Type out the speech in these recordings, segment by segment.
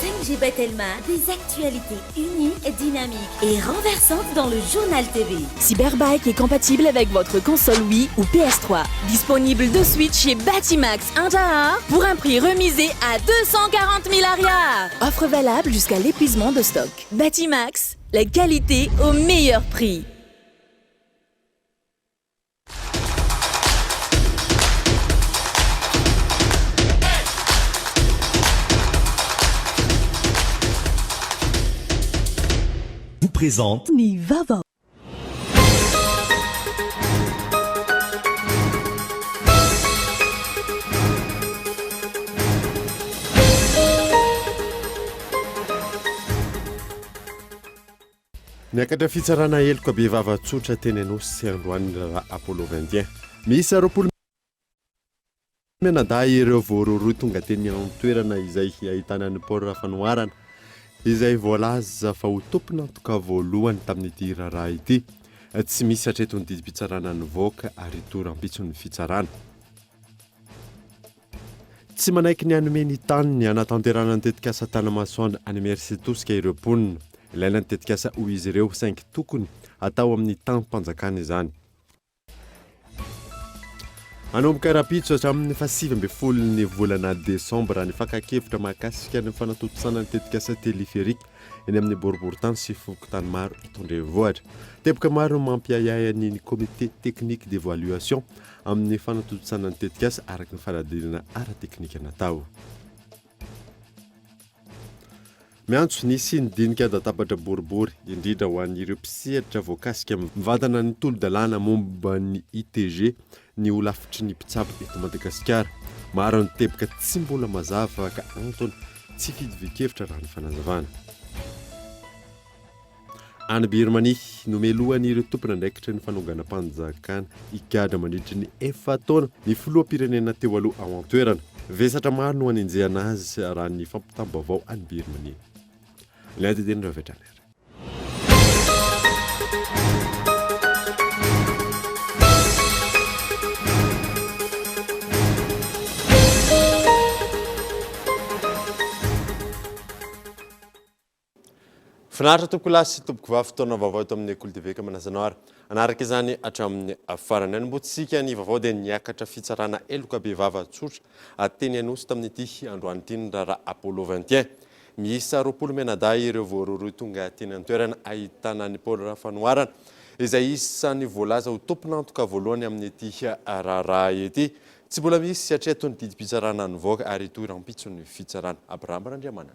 5G Batelma, des actualités uniques, dynamiques et renversantes dans le Journal TV. Cyberbike est compatible avec votre console Wii ou PS3. Disponible de suite chez Batimax 1 pour un prix remisé à 240 000 ariary. Offre valable jusqu'à l'épuisement de stock. Batimax, la qualité au meilleur prix. Vous présente Ny vaovao. Niakatra fitsarana heloka bevava tsotra teny Anosy androany ny raharaha Apollo 21. Miisa 20 mianadahy ireo voarohirohy tonga teny an-toerana izay ahitana an'i Paul Rafanoharana izay voalaza fa ho tompon'antoka voalohany tamin'ity raharaha ity. Tsy misy hatreto ny didim-pitsarana nivoaka ary hitory rahampitso ny fitsarana. Tsy manaiky ny hanome ny taniny hanatanterahana ny tetikasa Tanamasoandro any Imerintsiatosika ireo mponina. Ilaina ny tetikasa hoy izy ireo saingy tokony hatao amin'ny tanim-panjakana izany. Hanomboka rahampitso hatramin'ny faha-19 ny volana desambra ny fakan-kevitra mahakasika ny fanatontosana ny tetikasa téléphérique eny amin'ny boriborintany sy fokontany maro eto an-drenivohitra. Teboka maro no mampiahiahy ny comité technique d'évaluation amin'ny fanatontosana ny tetikasa araka ny fanadinana ara-teknika natao. Miantso ny hisian'ny dinika an-databatra boribory, indrindra ho an'ireo mpisehatra voakasika mivantana ny tolo-dalàna momba ny ITG ny holafitry ny mpitsabo eto Madagasikara. Maro ny teboka tsy mbola mazava ka antony tsy fitovian-kevitra raha ny fanazavana. Any Birmanie, nomelohan'ireo tompon'andraikitra ny fanonganam-panjakana higadra mandritry ny efa-taona ny filoham-pirenena teo aloha ao an-toerana. Vesatra maro no hanenjehana azy raha ny fampitam-baovao any Birmanie. Ny andinindininy avy hatrany ary. Finaritra tompokolahy sy tompokovavy fotoana vaovao eto amin'ny Kolo TV ka manasa anao ary hanaraka izany hatramin'ny farany. Hanombohantsika ny vaovao dia niakatra fitsarana heloka bevava tsotra teny Anosy tamin'ity androany ity ny raharaha Apollo 21. Miisa 20 mianadahy ireo voarohirohy tonga teny an-toerana ahitana an'i Paul Rafanoharana izay isan'ny voalaza ho tompon'antoka voalohany amin'ity raharaha ity. Tsy mbola misy hatreto ny didim-pitsarana nivoaka ary hitohy rahampitso ny fitsarana. Abraham Randriamanana.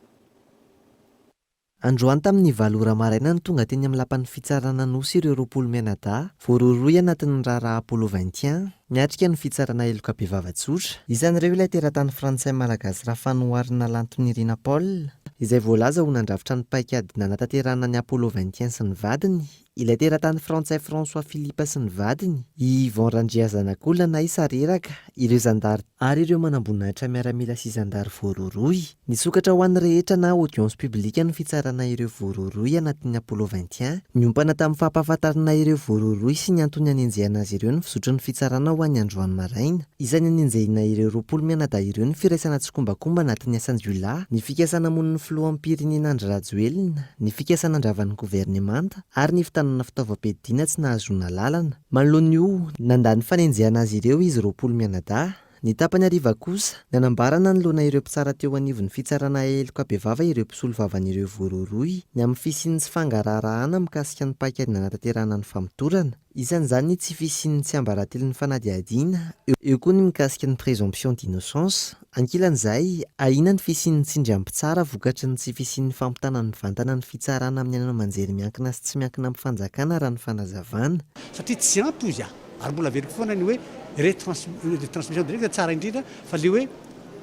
Androany tamin'ny valo ora maraina no tonga teny amin'ny lapan'ny fitsarana Anosy ireo 20 mianadahy voarohirohy anatin'ny raharaha Apollo 21, miatrika ny fitsarana heloka bevava tsotra. Isan'ireo ilay teratany frantsay malagasy Rafanoharina Lantonirina Paul, izay voalaza ho nandrafitra ny paikady nanatanterahana ny Apollo 21 sy ny vadiny, Ilay teratany frantsay François Philippe sy ny vadiny, i Yvon Randriazanakolona na i Sareraka, ireo zandary, ary ireo manamboninahitra miaramila sy zandary voarohirohy. Nisokatra ho an'ny rehetra na audience publique ny fitsarana ireo voarohirohy anatin'ny Apollo 21. Niompana tamin'ny fampahafantarana ireo voarohirohy sy ny antony hanenjehana azy ireo ny fizotry ny fitsarana ho an'ny androany maraina. Isan'ny anenjehina ireo 20 mianadahy ireo ny firaisana tsikombakomba anatin'ny asan-jiolahy, ny fikasana hamono ny filoham-pirenena Andry Rajoelina, ny fikasana handrava ny governemanta ary ny fitanana fitaovam-piadiana tsy nahazoana alalana. Manoloana io, nandà ny fanenjehana azy ireo izy 20 mianadahy. Ny tapany hariva kosa, nanambara nanoloana ireo mpitsara teo anivon'ny fitsarana heloka bevava ireo mpisolovavan'ireo voarohirohy ny amin'ny fisian'ny tsy fangaraharahana mikasika ny paikady nanatanterahana ny famotorana. Isan'izany ny tsy fisian'ny tsiambaratelon'ny fanadihadiana, eo koa ny mikasika ny présomption d'innocence. Ankilan'izay, ahiana ny fisian'ny tsindry amin'ny mpitsara vokatry ny tsy fisian'ny fampitana mivantana ny fitsarana amin'ny haino aman-jery miankina sy tsy miankina amin'ny fanjakana raha ny fanazavana. Satria tsy ampy hozy aho ary mbola averiko foana ny hoe retransmission directe tsara indrindra fa le hoe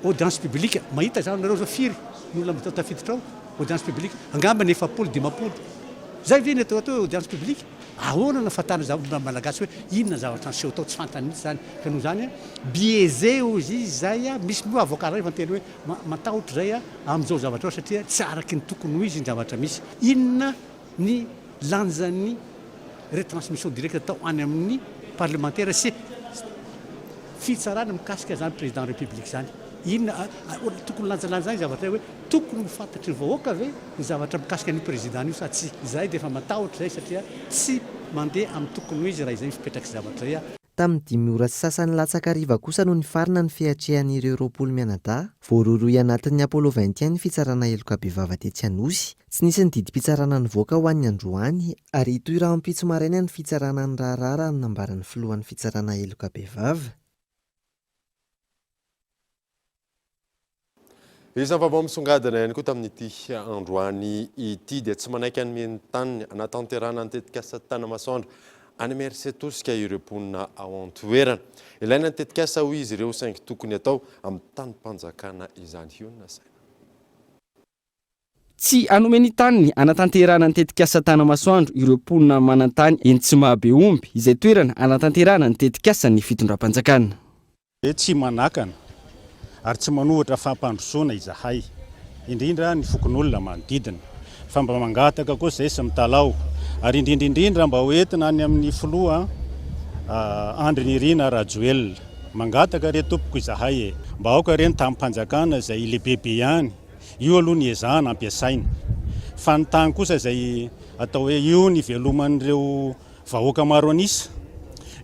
audience publique mahita izany nareo zao firy ny olona tafiditra ao audience publique angamba ny 40 50 zay ve ny atao atao hoe audience publique? Ahoana no ahafantarana zavatra malagasy hoe inona ny zavatra niseho tao, tsy fantany mihitsy izany, ka noho izany biaisé hozy izy izay, misy moa avocat iray efa niteny hoe matahotra izay amin'izao zavatra izao satria tsy araky ny tokony ho izy ny zavatra misy. Inona ny lanjan'ny retransmission directe atao any amin'ny parlemantera sy. fitsarana mikasika izany président république izany. Inona tokony lanjalanjaina ny zavatra hoe tokony ho fantatry ny vahoaka ve ny zavatra mikasika an'io président io sa tsia. Izahay dia efa matahotra izay satria tsy mandeha amin'ny tokony ho izy raha izay ny fipetraky zavatra izay. Tamin'ny dimy ora sy sasany latsaka hariva kosa no nifarana ny fiatrehan'ireo 20 mianadahy voarohirohy anatin'ny Apollo 21 ny fitsarana heloka bevava tetsy Anosy. Tsy nisy ny didim-pitsarana nivoaka ho an'ny androany ary hitohy rahampitso maraina ny fitsarana ny raharaha raha ny nambaran'ny filohan'ny fitsarana heloka bevava. Isan'ny vaovao misongadina ihany koa tamin'ity androany ity dia tsy manaiky hanome ny taniny hanatanterahana ny tetikasa Tanamasoandro any Imerintsiatosika ireo mponina ao an-toerana. Ilaina ny tetikasa hoy izy ireo saingy tokony atao amin'ny tanim-panjakana izany. Hionona saina. Tsy hanome ny taniny hanatanterahana ny tetikasa Tanamasoandro ireo mponina manan-tany eny Tsimahabeomby izay toerana hanatanterahana ny tetikasan'ny fitondram-panjakana. Tsy manakana ary tsy manohitra fampandrosoana izahay, indrindra ny fokonolona manodidina, fa mba mangataka kosa izay sy mitalaho, ary indrindra indrindra mba ho entina any amin'ny filoha Andry Nirina Rajoelina. Mangataka re tompoko izahay e! Mba aoka re ny tanim-panjakana izay lehibebe ihany, io aloha ny ezahana ampiasaina, fa ny tany kosa izay atao hoe io ny iveloman'ireo Vahoaka maro an'isa.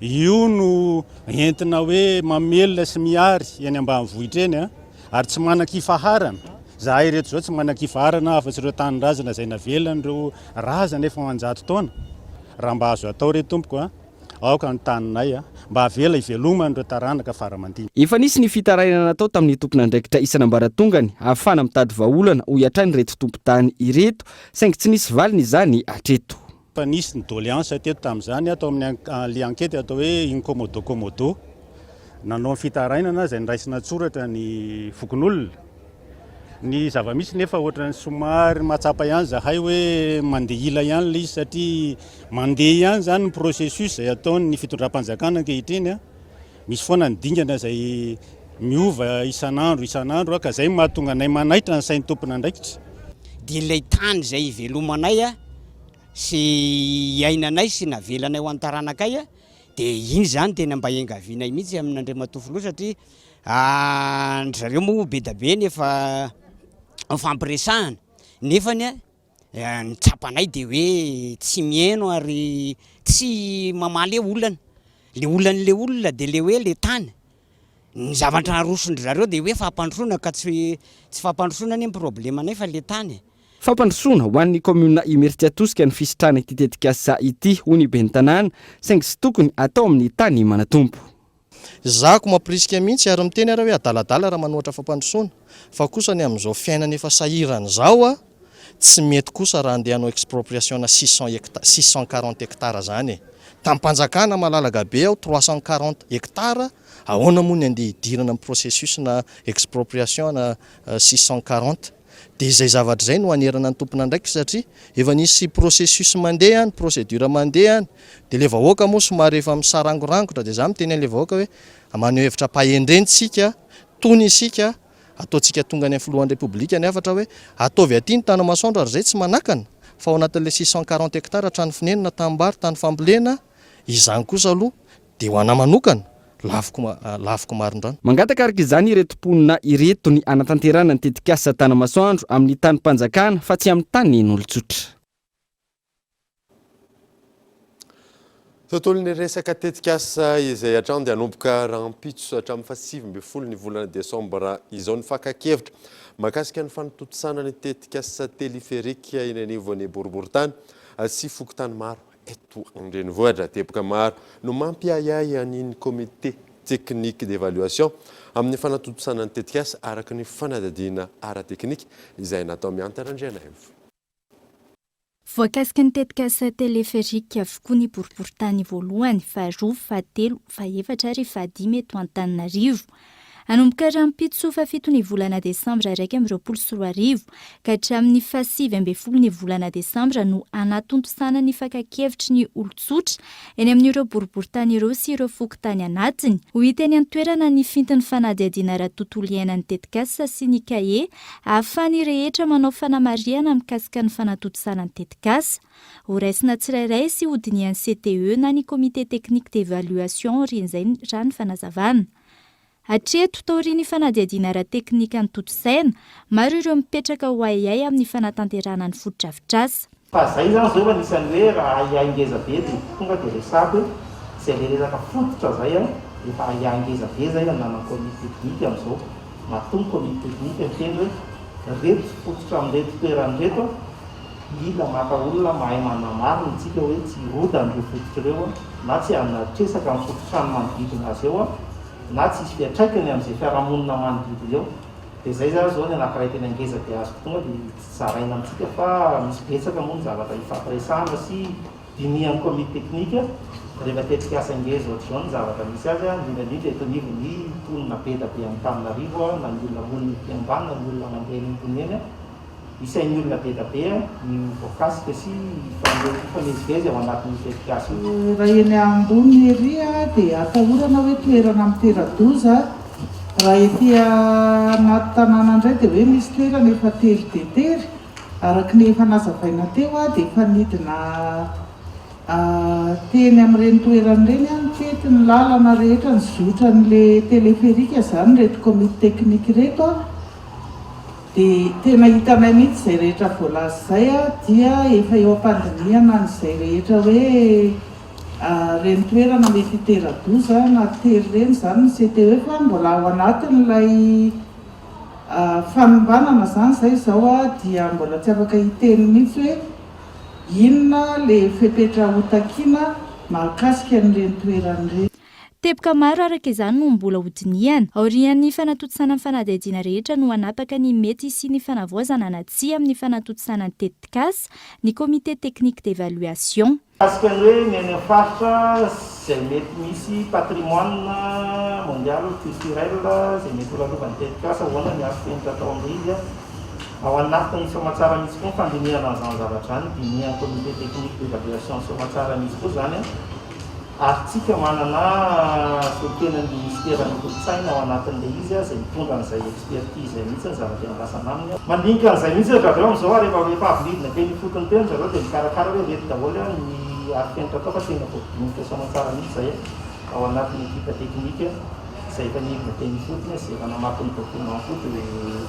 Io no entina hoe mamelona sy mihary eny ambanivohitra eny ary tsy manan-kifaharana. Zahay ireto izao tsy manan-kifaharana afa-tsy ireo tanindrazana izay navelan'ireo razana efa ho an-jato taona. Raha mba azo atao re tompoko a, aoka ny taninay mba avela hiveloman'ireo taranaka fara aman-dimy. Efa nisy ny fitarainana natao tamin'ny tompon'andraikitra isan'ambaratongany ahafahana mitady vahaolana hoy hatrany ireto tompon-tany ireto saingy tsy nisy valiny izany hatreto. Efa nisy ny doléance teto tamin'izany tao amin'ny ilay enquête atao hoe Incomodo Comodo. Nanao ny fitarainana izay noraisina an-tsoratra ny fokonolona. Ny zava-misy nefa ohatran'ny somary mahatsapa ihany zahay hoe mandeha ila ihany ilay izy satria mandeha ihany izany ny processus izay ataon'ny fitondram-panjakana ankehitriny. Misy foana ny dingana izay miova isan'andro isan'andro ka izay no mahatonga anay manaitra ny sain'ny tompon'andraikitra. Dia ilay tany izay ivelomanay sy iainanay sy navelanay ho an'ny taranakay dia iny izany tena mba iangavianay mihitsy amin'Andriamatoa Filoha satria an-dry zareo moa be dia be ny efa nifampiresahana nefany Ny tsapanay dia hoe tsy mihaino ary tsy mamaly hoe olana. Le olan'le olona dia le hoe le tany. Ny zavatra aroson-dry zareo dia hoe fampandrosoana ka tsy tsy fampandrosoana anie ny problemanay fa le tany e. Fampandrosoana ho an'ny kaominina Imerintsiatosika ny fisitrahana ity tetikasa ity, hoy ny ben'ny tanàna, saingy tsy tokony atao amin'ny tany manatompo. Izaho ko mampirisika mihitsy ary miteny ary hoe adaladala raha manohatra fampandrosoana fa kosa ny amin'izao fiainana efa sahirana izao a tsy mety kosa raha andeha hanao expropriation na 600 hecta 640 hectares zany e! Tanim-panjakana malalaka be ao 340 hectares ahoana moa ny andeha hidirana amin'ny processus na expropriation na 640 Dia izay zavatra izay no anerana ny tompon'andraikitra satria efa nisy processus mandeha any, procédure mandeha any, dia ilay vahoaka moa somary efa misarangorangotra, dia za miteny an'ilay vahoaka hoe maneho hevitra am-pahendrena isika, tony isika, ataontsika tonga any amin'ny filohan'ny Repoblika ny hafatra hoe ataovy aty ny Tanamasoandro ary izay tsy manakana fa ao anatin'ilay 640 hectares trano fonenana, tanimbary, tany fambolena, izany kosa aloha Dia ho anà manokana, laviko laviko marindrano. Mangataka araka izany ireto mponina ireto ny hanatanterahana ny tetikasa Tanamasoandro amin'ny tanim-panjakana fa tsy amin'ny tanin'olon-tsotra. Tontolon'ny resaka tetikasa izay hatrany dia hanomboka rahampitso hatramin'ny faha-19 ny volana desambra izao ny fakan-kevitra mahakasika ny fanatontosana ny tetikasa téléphérique eny anivon'ny boriborintany sy fokontany maro Eto an-drenivohitra, teboka maro no mampiahiahy an'iny Comité technique d'évaluation amin'ny fanatontosana ny tetikasa araka ny fanadihadiana ara-teknika izay natao Mianta Randrianaivo. Voakasiky ny tetikasa téléphérique avokoa ny boriborintany voalohany, faharoa, fahatelo, fahefatra ary fahadimy eto Antananarivo. Hanomboka rahampitso fahafito ny volana desambra 2021 ka hatramin'ny faha-19 ny volana desambra no hanatontosana ny fakan-kevitry ny olon-tsotra eny amin'ireo boriborintany ireo sy ireo fokontany anatiny. Ho hita eny an-toerana ny fintin'ny fanadihadiana ara-tontolo iainan'ny tetikasa sy ny kahie ahafahan'ny rehetra manao fanamarihana mikasika ny fanatontosana ny tetikasa. Horaisina tsirairay sy hodinihan'ny CTE na ny Comité Technique d'Evaluation aorian'izay raha ny fanazavana. Hatreto, taorian'ny fanadihadiana ara-teknika notontosaina, maro ireo mipetraka ho ahiahy amin'ny fanatanterahana ny fotodrafitrasa. Fa zay zany zao anisan'ny hoe raha ahiahy ngeza be dia tonga dia resako hoe zay le resaka fototra zay an, efa ahiahy ngeza be zay ananan'ny comite technique amizao, matoa ny comite technique miteny hoe reto fototra amin'ireto toerana ireto an, mila maka olona mahay manamarina isika hoe tsy hirodana ireo fototra ireo an, na tsy hanatresaka ny fototrano manodidina azy eo an, na tsy hisy fiantraikany amin'izay fiarahamonina manodidina eo. Dia izay izany izao ny anankiray tena ngeza dia azoko tonga dia zaraina amintsika fa misy betsaka moa ny zavatra ifampiresahana sy dinihan'ny komity teknika rehefa tetikasa ngeza ohatr'izao ny zavatra misy azy, indrindra indrindra eto anivon'ny mponina be da be Antananarivo na ny olona monina ety ambany na ny olona mandeha eny ambony eny. Isain'ny olona be da be ny ho voakasika sy hifamezivezy ao anatin'io tetikasa io. Raha eny ambony ery dia atahorana hoe toerana mitera-doza, raha ety anaty tanàna indray dia hoe misy toerana efa tery dia tery. Araka ny efa nazavaina teo dia efa nidina teny amin'ireny toerana ireny nitety ny lalana rehetra nizotra an'ilay téléphérique izany ireto komity teknika ireto. Dia tena hitanay mihitsy izay rehetra voalaza izay dia efa eo am-pandinihana an'izay rehetra hoe ireny toerana mety hitera-doza na tery ireny izany ny CTE fa mbola ao anatin'ilay fanombanana izany izay izao dia mbola tsy afaka hiteny mihitsy hoe inona ilay fepetra hotakiana mahakasika an'ireny toerana ireny. Teboka maro araka izany no mbola hodinihana. Aorian'ny fanatontosana ny fanadihadiana rehetra no hanapaka ny mety hisian'ny fanavaozana na tsia amin'ny fanatontosana ny tetikasa ny Comité technique d'évaluation. Mikasika ny hoe ny any amin'ny faritra izay mety misy patrimoine mondial culturel izay mety ho lalovan'ny tetikasa, ahoana ny arofenitra atao amin'ilay izy? Ao anatin'ny soamatsara mihitsy koa ny fandinihana an'izany zavatra izany, dinihan'ny Comité technique d'évaluation soamatsara mihitsy koa izany. Ary tsika manana solontenan'ny minisiteran'ny kolontsaina ao anatin'ilay izy izay mitondra an'izay expertise izay mihitsy ny zavatra iandrasana aminy. Mandinika an'izay mihitsy ry zareo amin'izao ary efa efa avy nidina teny ifotony teny ry zareo dia mikarakara hoe ireto daholo ny arifenitra atao fa tena voadinika soamantsara mihitsy izay ao anatin'ny ekipa teknika izay efa nidina teny ifotony sy efa namaky ny document koa dia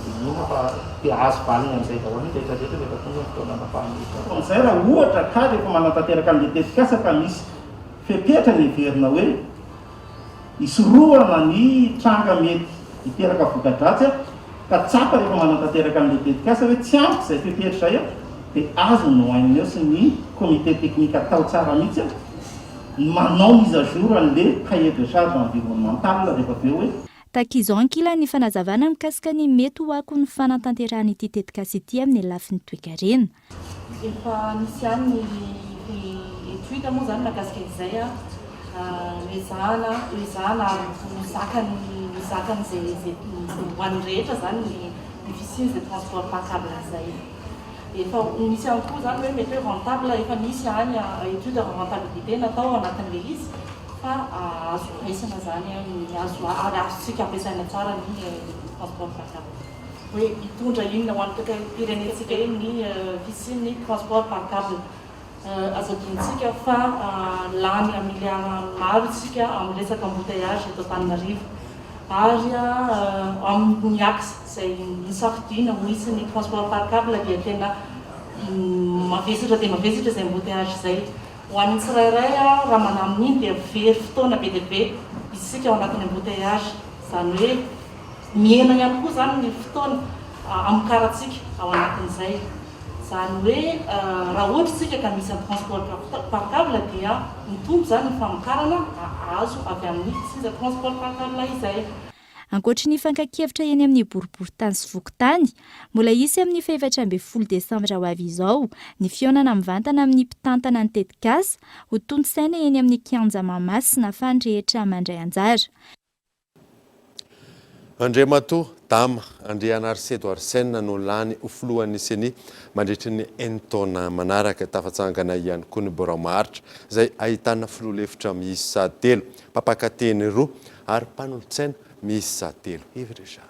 mino aho fa dia hahazo valiny amin'izay daholo ny rehetra rehetra rehefa tonga ny fotoana anapahan'ny hevitra. Amin'izay raha ohatra ka rehefa manatanteraka an'ilay tetikasa ka misy fepetra ny heverina hoe hisorohana ny tranga mety hiteraka voka-dratsy ka tsapa rehefa manatanteraka an'ilay tetikasa hoe tsy ampy izay fepetra izay dia azon'ny ONE sy ny comité technique atao tsara mihitsy ny manao mise à jour an'le cahier de charge environnemental rehefa avy eo hoe. Tahaka izao ankilany ny fanazavana mikasika ny mety ho akon'ny fanatanterahana ity tetikasa ity amin'ny lafiny toekarena. Efa nisy ihany ny étude moa izany mahakasika izay, noezahana noezahana ary ho zakan'ny ho zakan'izay izay ho an'ny rehetra izany ny fisian'izay transport par cable izay. Efa misy ihany koa izany hoe mety hoe rentable, efa nisy ihany étude rentabilité natao ao anatin'ilay izy fa azo raisina izany ny azo ary azontsika ampiasaina tsara ny transport par cable. Hoe hitondra inona ho an'ny toekarem-pirenentsika eny ny fisian'ny transport par cable. Aza adinontsika fa lany am-miliara maro isika amin'ny resaka embouteillage eto Antananarivo. Ary amin'ny axe izay nosafidiana ho hisy ny transport par cable dia tena mavesatra dia mavesatra izay embouteillage izay. Ho an'ny tsirairay raha manamina iny dia very fotoana be dia be isika ao anatin'ny embouteillage. Izany hoe mihena ihany koa izany ny fotoana hamokarantsika ao anatin'izay. Izany hoe raha ohatra isika ka misy ny transport par cable dia mitombo izany ny famokarana azo avy amin'ny fisian'izay transport par cable izay. Ankoatry ny fankan-kevitra eny amin'ny boriborintany sy fokontany, mbola hisy amin'ny fahefatra ambin'ny folo desambra ho avy izao ny fihaonana mivantana amin'ny mpitantana ny tetikasa, ho tontosaina eny amin'ny kianja Mahamasina ahafahan'ny rehetra mandray anjara. Andriamatoa Dama Andrianarisedo Arsène no lany ho filohan'ny Ceni mandritry ny enin-taona manaraka. Tafatsangana ihany koa ny birao maharitra izay ahitana filoha lefitra miisa telo, mpampakateny roa ary mpanolotsaina miisa telo. Yves Richard.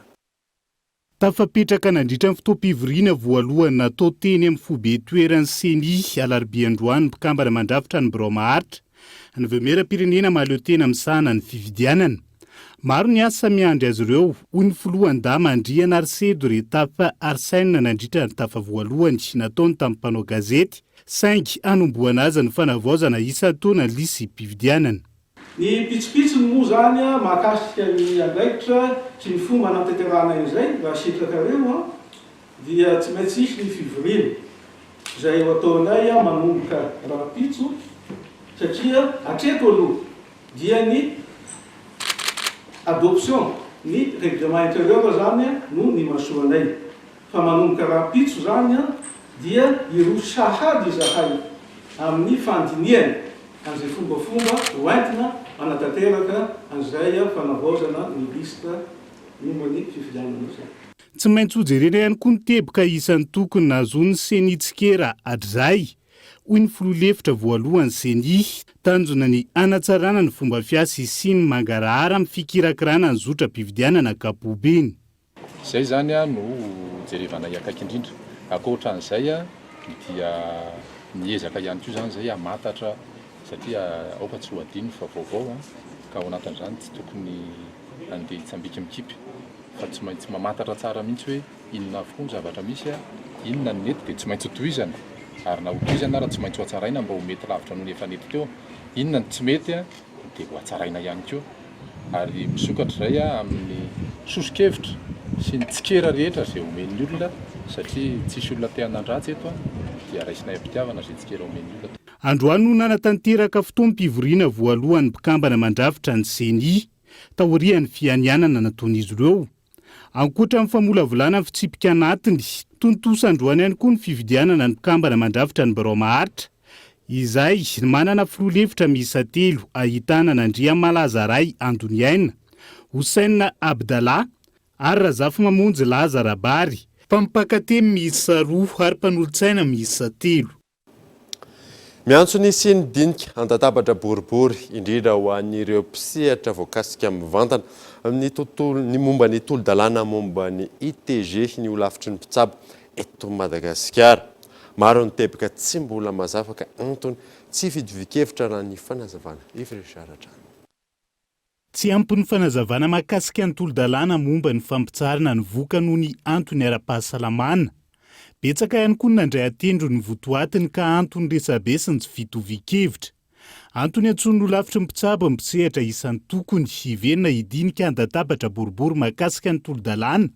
Tafapetraka nandritra ny fotoam-pivoriana voalohany natao teny amin'ny foibe toeran'ny Ceni, alarobia androany, ny mpikambana mandrafitra ny birao maharitra, ny Vaomieram-pirenena mahaleo tena misahana ny fifidianana. Maro ny asa miandry azy ireo, hoy ny filoha Andama Andrianarisedo Retaph Arsène nandritra ny tafa voalohany nataony tamin'ny mpanao gazety, saingy hanombohana azy ny fanavaozana isan-taona ny lisi-pifidianana. Ny pitsopitsony moa izany mahakasika ny andraikitra sy ny fomba hanatanterahana izay, raha sitrakareo dia tsy maintsy hisy ny fivoriana izay ho ataonay manomboka rahampitso satria hatreto aloha dia ny adoption ny règlement intérieur izany no nimasoanay fa manomboka rahampitso izany dia hiroso sahady izahay amin'ny fandinihana an'izay fombafomba ho entina hanatanteraka an'izay fanavaozana ny liste momba ny fifidianana izay. Tsy maintsy hojerena ihany koa ny teboka isan'ny tokony nahazoan'ny Ceni tsikera hatrizay, hoy ny filoha lefitra voalohan'ny Ceni. Tanjona ny hanatsarana ny fomba fiasa hisian'ny mangarahara amin'ny fikirakirana ny zotram-pifidianana ankapobeny. Izay izany no jerevanay akaiky indrindra. Ankoatra an'izay dia miezaka ihany koa izany izay hamantatra satria aoka tsy ho adino fa vaovao ka ao anatin'izany tsy tokony handeha hitsambika mikipy fa tsy maintsy mamantatra tsara mihitsy hoe inona avokoa ny zavatra misy, inona no nety dia tsy maintsy hotohizana ary na hotohizana ara tsy maintsy hohatsaraina mba ho mety lavitra noho ny efa nety teo, inona no tsy mety dia hohatsaraina ihany koa ary misokatra izay amin'ny soso-kevitra sy ny tsikera rehetra izay omen'ny olona satria tsisy olona te hanan-dratsy eto dia raisinay am-pitiavana izay tsikera omen'ny olona. Androany no nanatanteraka fotoam-pivoriana voalohan'ny mpikambana mandrafitra ny Ceni, taorian'ny fianianana nataon'izy ireo. Ankoatra ny famolavolana ny fitsipika anatiny, tontosa androany ihany koa ny fifidianana ny mpikambana mandrafitra ny birao maharitra, izay manana filoha lefitra miisa telo ahitana an'Andriamalazaray Andoniaina, Houssen Abdallah ary Razafimamonjy Laza Rabary. Mpampakateny miisa roa ary mpanolotsaina miisa telo. Miantso ny hisian'ny dinika an-databatra boribory, indrindra ho an'ireo mpisehatra voakasika mivantana amin'ny tontolo ny momba ny tolo-dalàna momba ny ITG ny holafitry ny mpitsabo eto Madagasikara. Maro ny teboka tsy mbola mazava ka antony tsy fitovian-kevitra raha ny fanazavana. Yves Richard hatrany. Tsy ampy ny fanazavana mahakasika ny tolo-dalàna momba ny fampitsaharana ny vohoka noho ny antony ara-pahasalamana. Betsaka ihany koa ny nandray an-tendrony ny votoatiny ka antony resabe sy ny tsy fitovian-kevitra. Antony antsoin'ny holafitry ny mpitsabo ny mpisehatra isan-tokony hiverina hidinika an-databatra boribory mahakasika ny tolo-dalàna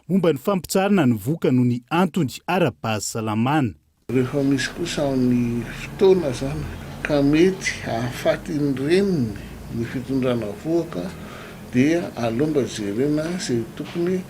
momba ny fampitsaharana ny vohoka noho ny antony ara-pahasalamana. Rehefa misy kosa ny fotoana zany ka mety hahafaty ny reniny ny fitondrana vohoka dia aleo mba jerena zay tokony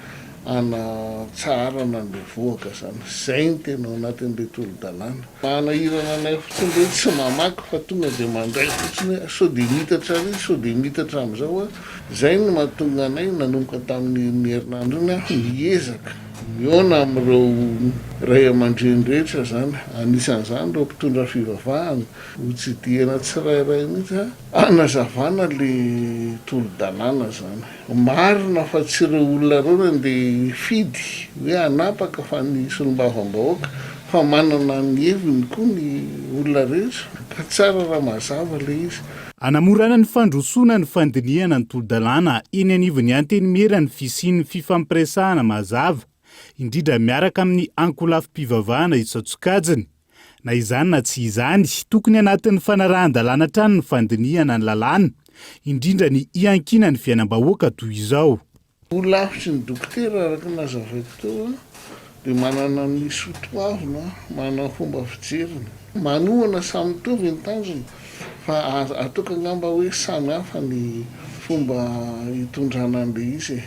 hanatsaharana an'le vohoka zany. Zay ny tena ao anatin'le tolo-dalàna. Manahirana anay fotsiny hoe tsy mamaky fa tonga dia mandray fotsiny hoe sao dia miitatra ary sao dia miitatra amin'izao a. Zay no mahatonga anay nanomboka tamin'iny herinandro iny aho niezaka. Mihaona amin'ireo ray aman-dreny rehetra izany, anisan'izany ireo mpitondra fivavahana, hotsidihana tsirairay mihitsy hanazavana ilay tolo-dalàna izany. Marina fa tsy ireo olona ireo no andeha hifidy hoe hanapaka fa ny solombavambahoaka, fa manana ny heviny koa ny olona rehetra, ka tsara raha mazava ilay izy. Hanamorana ny fandrosoana ny fandinihana ny tolo-dalàna eny anivon'ny Antenimiera ny fisian'ny fifampiresahana mazava, indrindra miaraka amin'ny ankolafim-pivavahana isan-tsokajiny. Na izany na tsy izany, tokony anatin'ny fanarahan-dalàna hatrany ny fandinihana ny lalàna, indrindra ny iankinan'ny fiainam-bahoaka toy izao. Ho lavitry ny dokotera araka ny nazavaiko teo dia manana ny soa toavina, manana ny fomba fijeriny. Manohana samy mitovy ny tanjona fa ataoko angamba hoe samy hafa ny fomba hitondrana an'ilay izy e.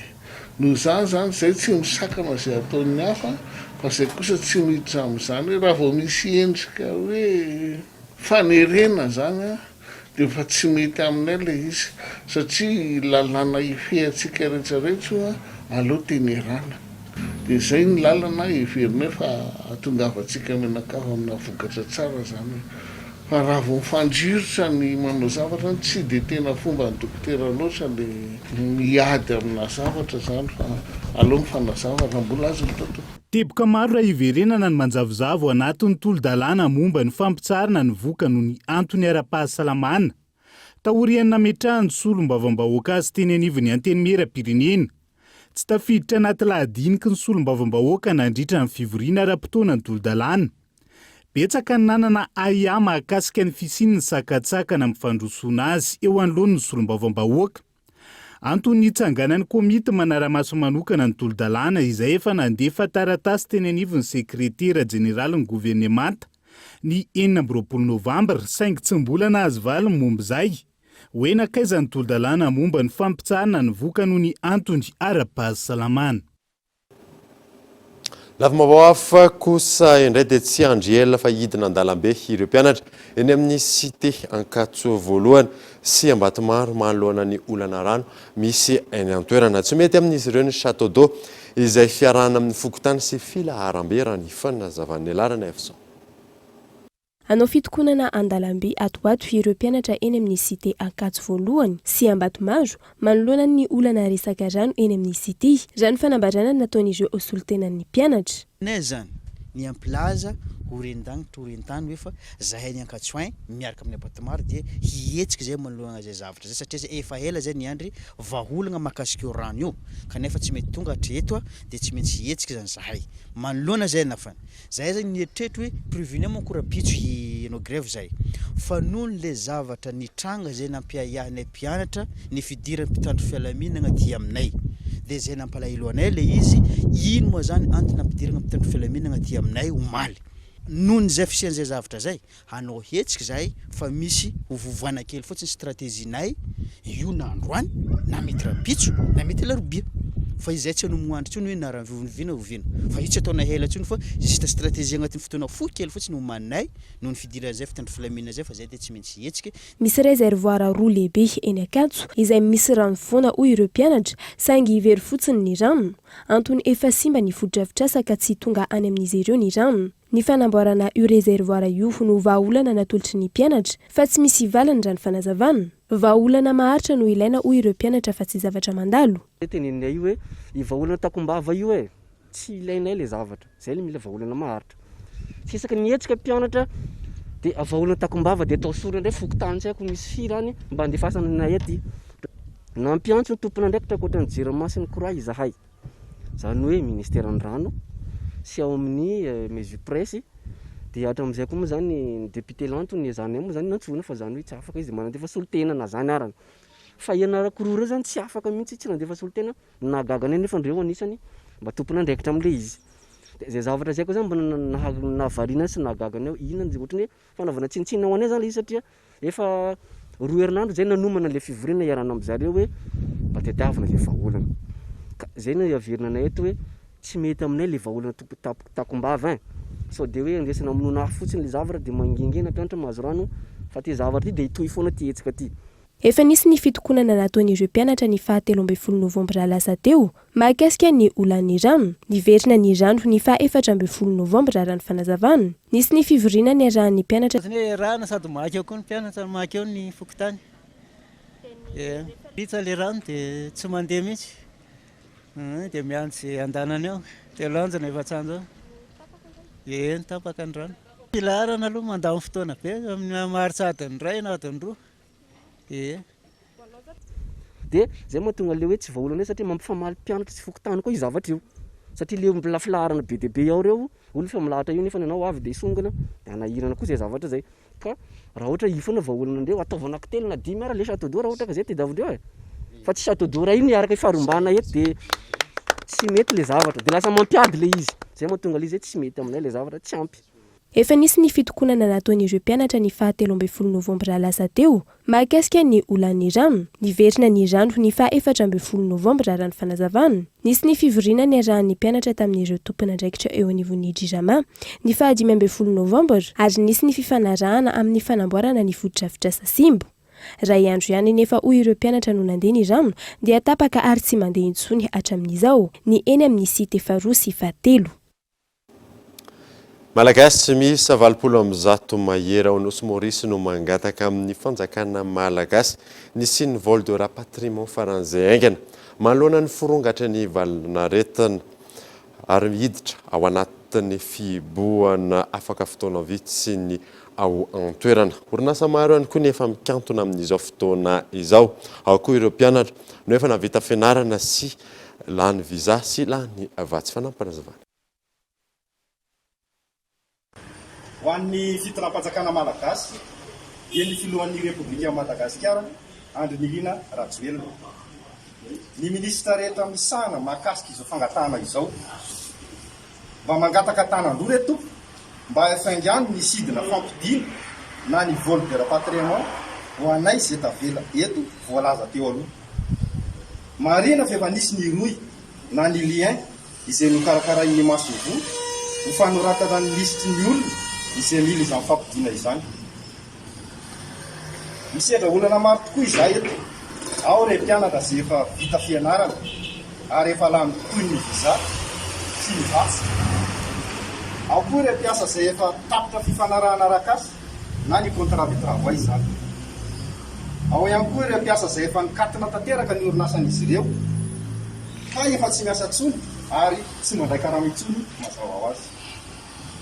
Noho izany izany izay tsy misakana izay ataon'ny hafa fa izay kosa tsy miditra amin'izany hoe raha vao misy endrika hoe fanerena izany an, dia efa tsy mety aminay ilay izy satria lalàna hifehy antsika rehetra rehetra io an, aleo tenerana. Dia izay ny lalana heverinay fa hahatongavantsika mianakavy amina vokatra tsara izany e. Fa raha vao mifandrirotra ny manao zavatra tsy dia tena fomban'ny dokotera loatra ilay miady amina zavatra izany fa aleo mifanazava raha mbola azo atao tompoko. Teboka maro raha hiverenana ny manjavozavo anatin'ny tolo-dalàna momba ny fampitsaharana ny vohoka noho ny antony ara-pahasalamana. Taorian'ny nametrahan'ny solombavambahoaka azy teny anivon'ny Antenimierampirenena, tsy tafiditra anaty lahadiniky ny solombavambahoaka nandritra ny fivoriana ara-potoana ny tolo-dalàna. Betsaka ny nanana ahiahy mahakasika ny fisian'ny sakantsakana amin'ny fandrosoana azy eo anoloan'ny solombavambahoaka. Antony nitsanganan'ny komity manara-maso manokana ny tolo-dalàna izay efa nandefa taratasy teny anivon'ny sekretera jeneralin'ny governemanta ny 26 novambra saingy tsy mbola nahazo valiny momba izay hoe nankaiza ny tolo-dalàna momba ny fampitsaharana ny vohoka noho ny antony ara-pahasalamana. Lafim-baovao hafa kosa indray dia tsy handry ela fa hidina an-dalambe ireo mpianatra eny amin'ny Cité Ankatso voalohany sy Ambatomaro manoloana ny olana rano misy eny an-toerana. Tsy mety amin'izy ireo ny Château d'eau izay fiarahana amin'ny fokontany sy filaharambe raha ny fanazavan'i Lalanaivoson. Hanao fitokonana an-dalambe ato ho ato ireo mpianatra eny amin'ny Cité Ankatso voalohany sy Ambatomaro manoloana ny olana resaka rano eny amin'ny Cité, raha ny fanambarana nataon'ireo solontenan'ny mpianatra. Nay zany ny hampilaza ho ren-danitra ho ren-tany hoe fa zahay ny Ankatso un miaraka amin'ny Ambatomaro dia hihetsika zay manoloana zay zavatra zay satria zay efa ela zay niandry vahaolagna mahakasika io rano io kanefa tsy mety tonga hatreto dia tsy maintsy hihetsika zany zahay manoloana zay nafany Zahay zany nieritreritra hoe prévu-nay manko rahampitso hanao grève zahay fa noho le zavatra nitranga zay nampiahiahy anay mpianatra ny fidiran'ny mpitandro filaminagna aty aminay de zay nampalahelo anay le izy, ino moa zany antony nampidiragna mpitandro filaminagna aty aminay omaly noho zay fisian'izay zavatra zay. Hanao hetsika izahay fa misy hovovoana kely fotsiny stratégie-nay io na androany na mety rahampitso na mety alarobia fa izay tsy hanomoandro intsony hoe na rahoviana oviana fa io tsy ataonay ela intsony fa juste stratégie agnatin'ny fotoana fohy kely fotsiny homaninay noho ny fidiran'izay fitandro filaminana izay fa izay dia tsy maintsy hihetsika. Misy réservoir roa lehibe eny Ankatso izay misy rano foana hoy ireo mpianatra saingy very fotsiny ny rano. Antony efa simba ny fotodrafitrasa ka tsy tonga any amin'izy ireo ny rano. Ny fanamboarana io réservoir io no vahaolana natolotry ny mpianatra fa tsy misy valiny raha ny fanazavana. Vahaolana maharitra no ilaina hoy ireo mpianatra fa tsy zavatra mandalo. Teneninay io hoe io vahaolana takom-bava io e! Tsy ilainay ilay zavatra. Izay ilay mila vahaolana maharitra. Tsy isaky ny hetsika mpianatra dia vahaolana takom-bava dia atao sorona indray fokontany tsy haiko misy firy any mba handefasana anay aty. Nampiantso ny tompon'andraikitra ankoatra ny Jirama sy ny Croix izahay. Izany hoe ministeran'ny rano sy ao amin'ny Mesupresse dia hatramin'izay koa moa izany ny député Lanto niezahanay moa izany nantsoina fa izany hoe tsy afaka izy dia manandefa solontena na izany arany. Fa ianarako roa ireo izany tsy afaka mihitsy tsy nandefa solontena, ny nahagaga anay nefa ndreo anisany mba tompon'andraikitra amin'ilay izy. Dia izay zavatra izay koa izany mba nahavariana sy nahagaga anay hoe inona no ohatran'ny hoe fanaovana tsinontsinona ho anay izany ilay izy satria Efa roa herinandro izay nanomana ilay fivoriana iarahana amin-dry zareo hoe mba tadiavina izay vahaolana. Ka izay no averina anay eto hoe tsy mety aminay ilay vahaolana takom-bava ein. Sao dia hoe andraisana hamonoana afo fotsiny ilay zavatra dia mangingina mpianatra mahazo rano fa ity zavatra ity dia hitohy foana ity hetsika ity. Efa nisy ny fitokonana nataon'ireo mpianatra ny faha 13 novambra lasa teo Mahakasika ny olan'ny rano, niverina ny rano ny faha 14 novambra raha ny fanazavana. Nisy ny fivoriana niarahan'ny mpianatra. Ohatran'ny hoe iarahana sady maka eo koa ny mpianatra no maka eo ny fokontany. Vita ilay rano dia tsy mandeha mihitsy. Dia miandry izay andanany eo. Telo andro na efatra andro eo. Eny, tapaka ny rano. Filaharana aloha mandany fotoana be, maharitra adiny iray na adiny roa. Ee. Dia zay mahatonga an'ilay hoe tsy vahaolana eo satria mampifamaly mpianatra sy fokontany koa io zavatra io. Satria le mbola filaharana be dia be ao ireo, olona efa milahatra eo nefa ianao avy dia hisongona, dia hanahirana koa izay zavatra izay. Ka raha ohatra io foana vahaolana ndreo, ataovy anaky telo na dimy ara le château d'eau raha ohatra ka zay tediavindreo e. Fa tsy château d'eau iray io no hiaraka hifarombana eto dia tsy mety le zavatra, dia lasa mampiady le izy. Zay mahatonga le izy hoe tsy mety aminay le zavatra, tsy ampy. Efa nisy ny fitokonana nataon'ireo mpianatra ny faha 13 novambra lasa teo mahakasika ny olan'ny rano. Niverina ny rano ny faha 14 novambra raha ny fanazavana. Nisy ny fivoriana niarahan'ny mpianatra tamin'ireo tompon'andraikitra eo anivon'ny Jirama ny faha 15 novambra ary nisy ny fifanarahana amin'ny fanamboarana ny fotodrafitrasa simba. Iray andro ihany anefa hoy ireo mpianatra no nandeha ny rano dia tapaka ary tsy mandeha intsony hatramin'izao ny eny amin'ny cité faharoa sy fahatelo. Malagasy miisa 180 mahery ao Nosy Maurice no mangataka amin'ny fanjakana malagasy ny hisian'ny vol de rapatriement faran'izay haingana manoloana ny firongatry ny valanaretina ary hiditra ao anatin'ny fihibohana afaka fotoana vitsy ny. ao an-toerana. Orinasa maro ihany koa ny efa mikantona amin'izao fotoana izao. Ao koa ireo mpianatra no efa nahavita fianarana sy lany visa sy lany vatsy fanampinazavana. Ho an'ny fitondram-panjakana malagasy dia ny filohan'ny Repoblikan'i Madagasikara Andry Nirina Rajoelina. Ny minisitra rehetra misahana mahakasika izao fangatahana izao. Mba mangataka tanan-droa re tompoko mba hafaingano ny sidina fampodiana na ny vol de rapatriement ho anay ze tavela eto voalaza teo aloha. Marihina fa efa nisy ny rohy na ny lien izay nokarakarain'ny masoivoho ho fanoratana ny lisitry ny olona izay mila izany fampodiana izany. Misedra olana maro tokoa izahay eto. Ao ireo mpianatra izay efa vita fianarana ary efa lany toy ny visa sy ny vatsy. Ao koa ireo mpiasa izay efa tapitra fifanarahana arak'asa na ny contrat de travail izany. Ao ihany koa ireo mpiasa izay efa nikatona tanteraka ny orinasan'izy ireo ka efa tsy miasa intsony ary tsy mandray karama intsony mazava ho azy.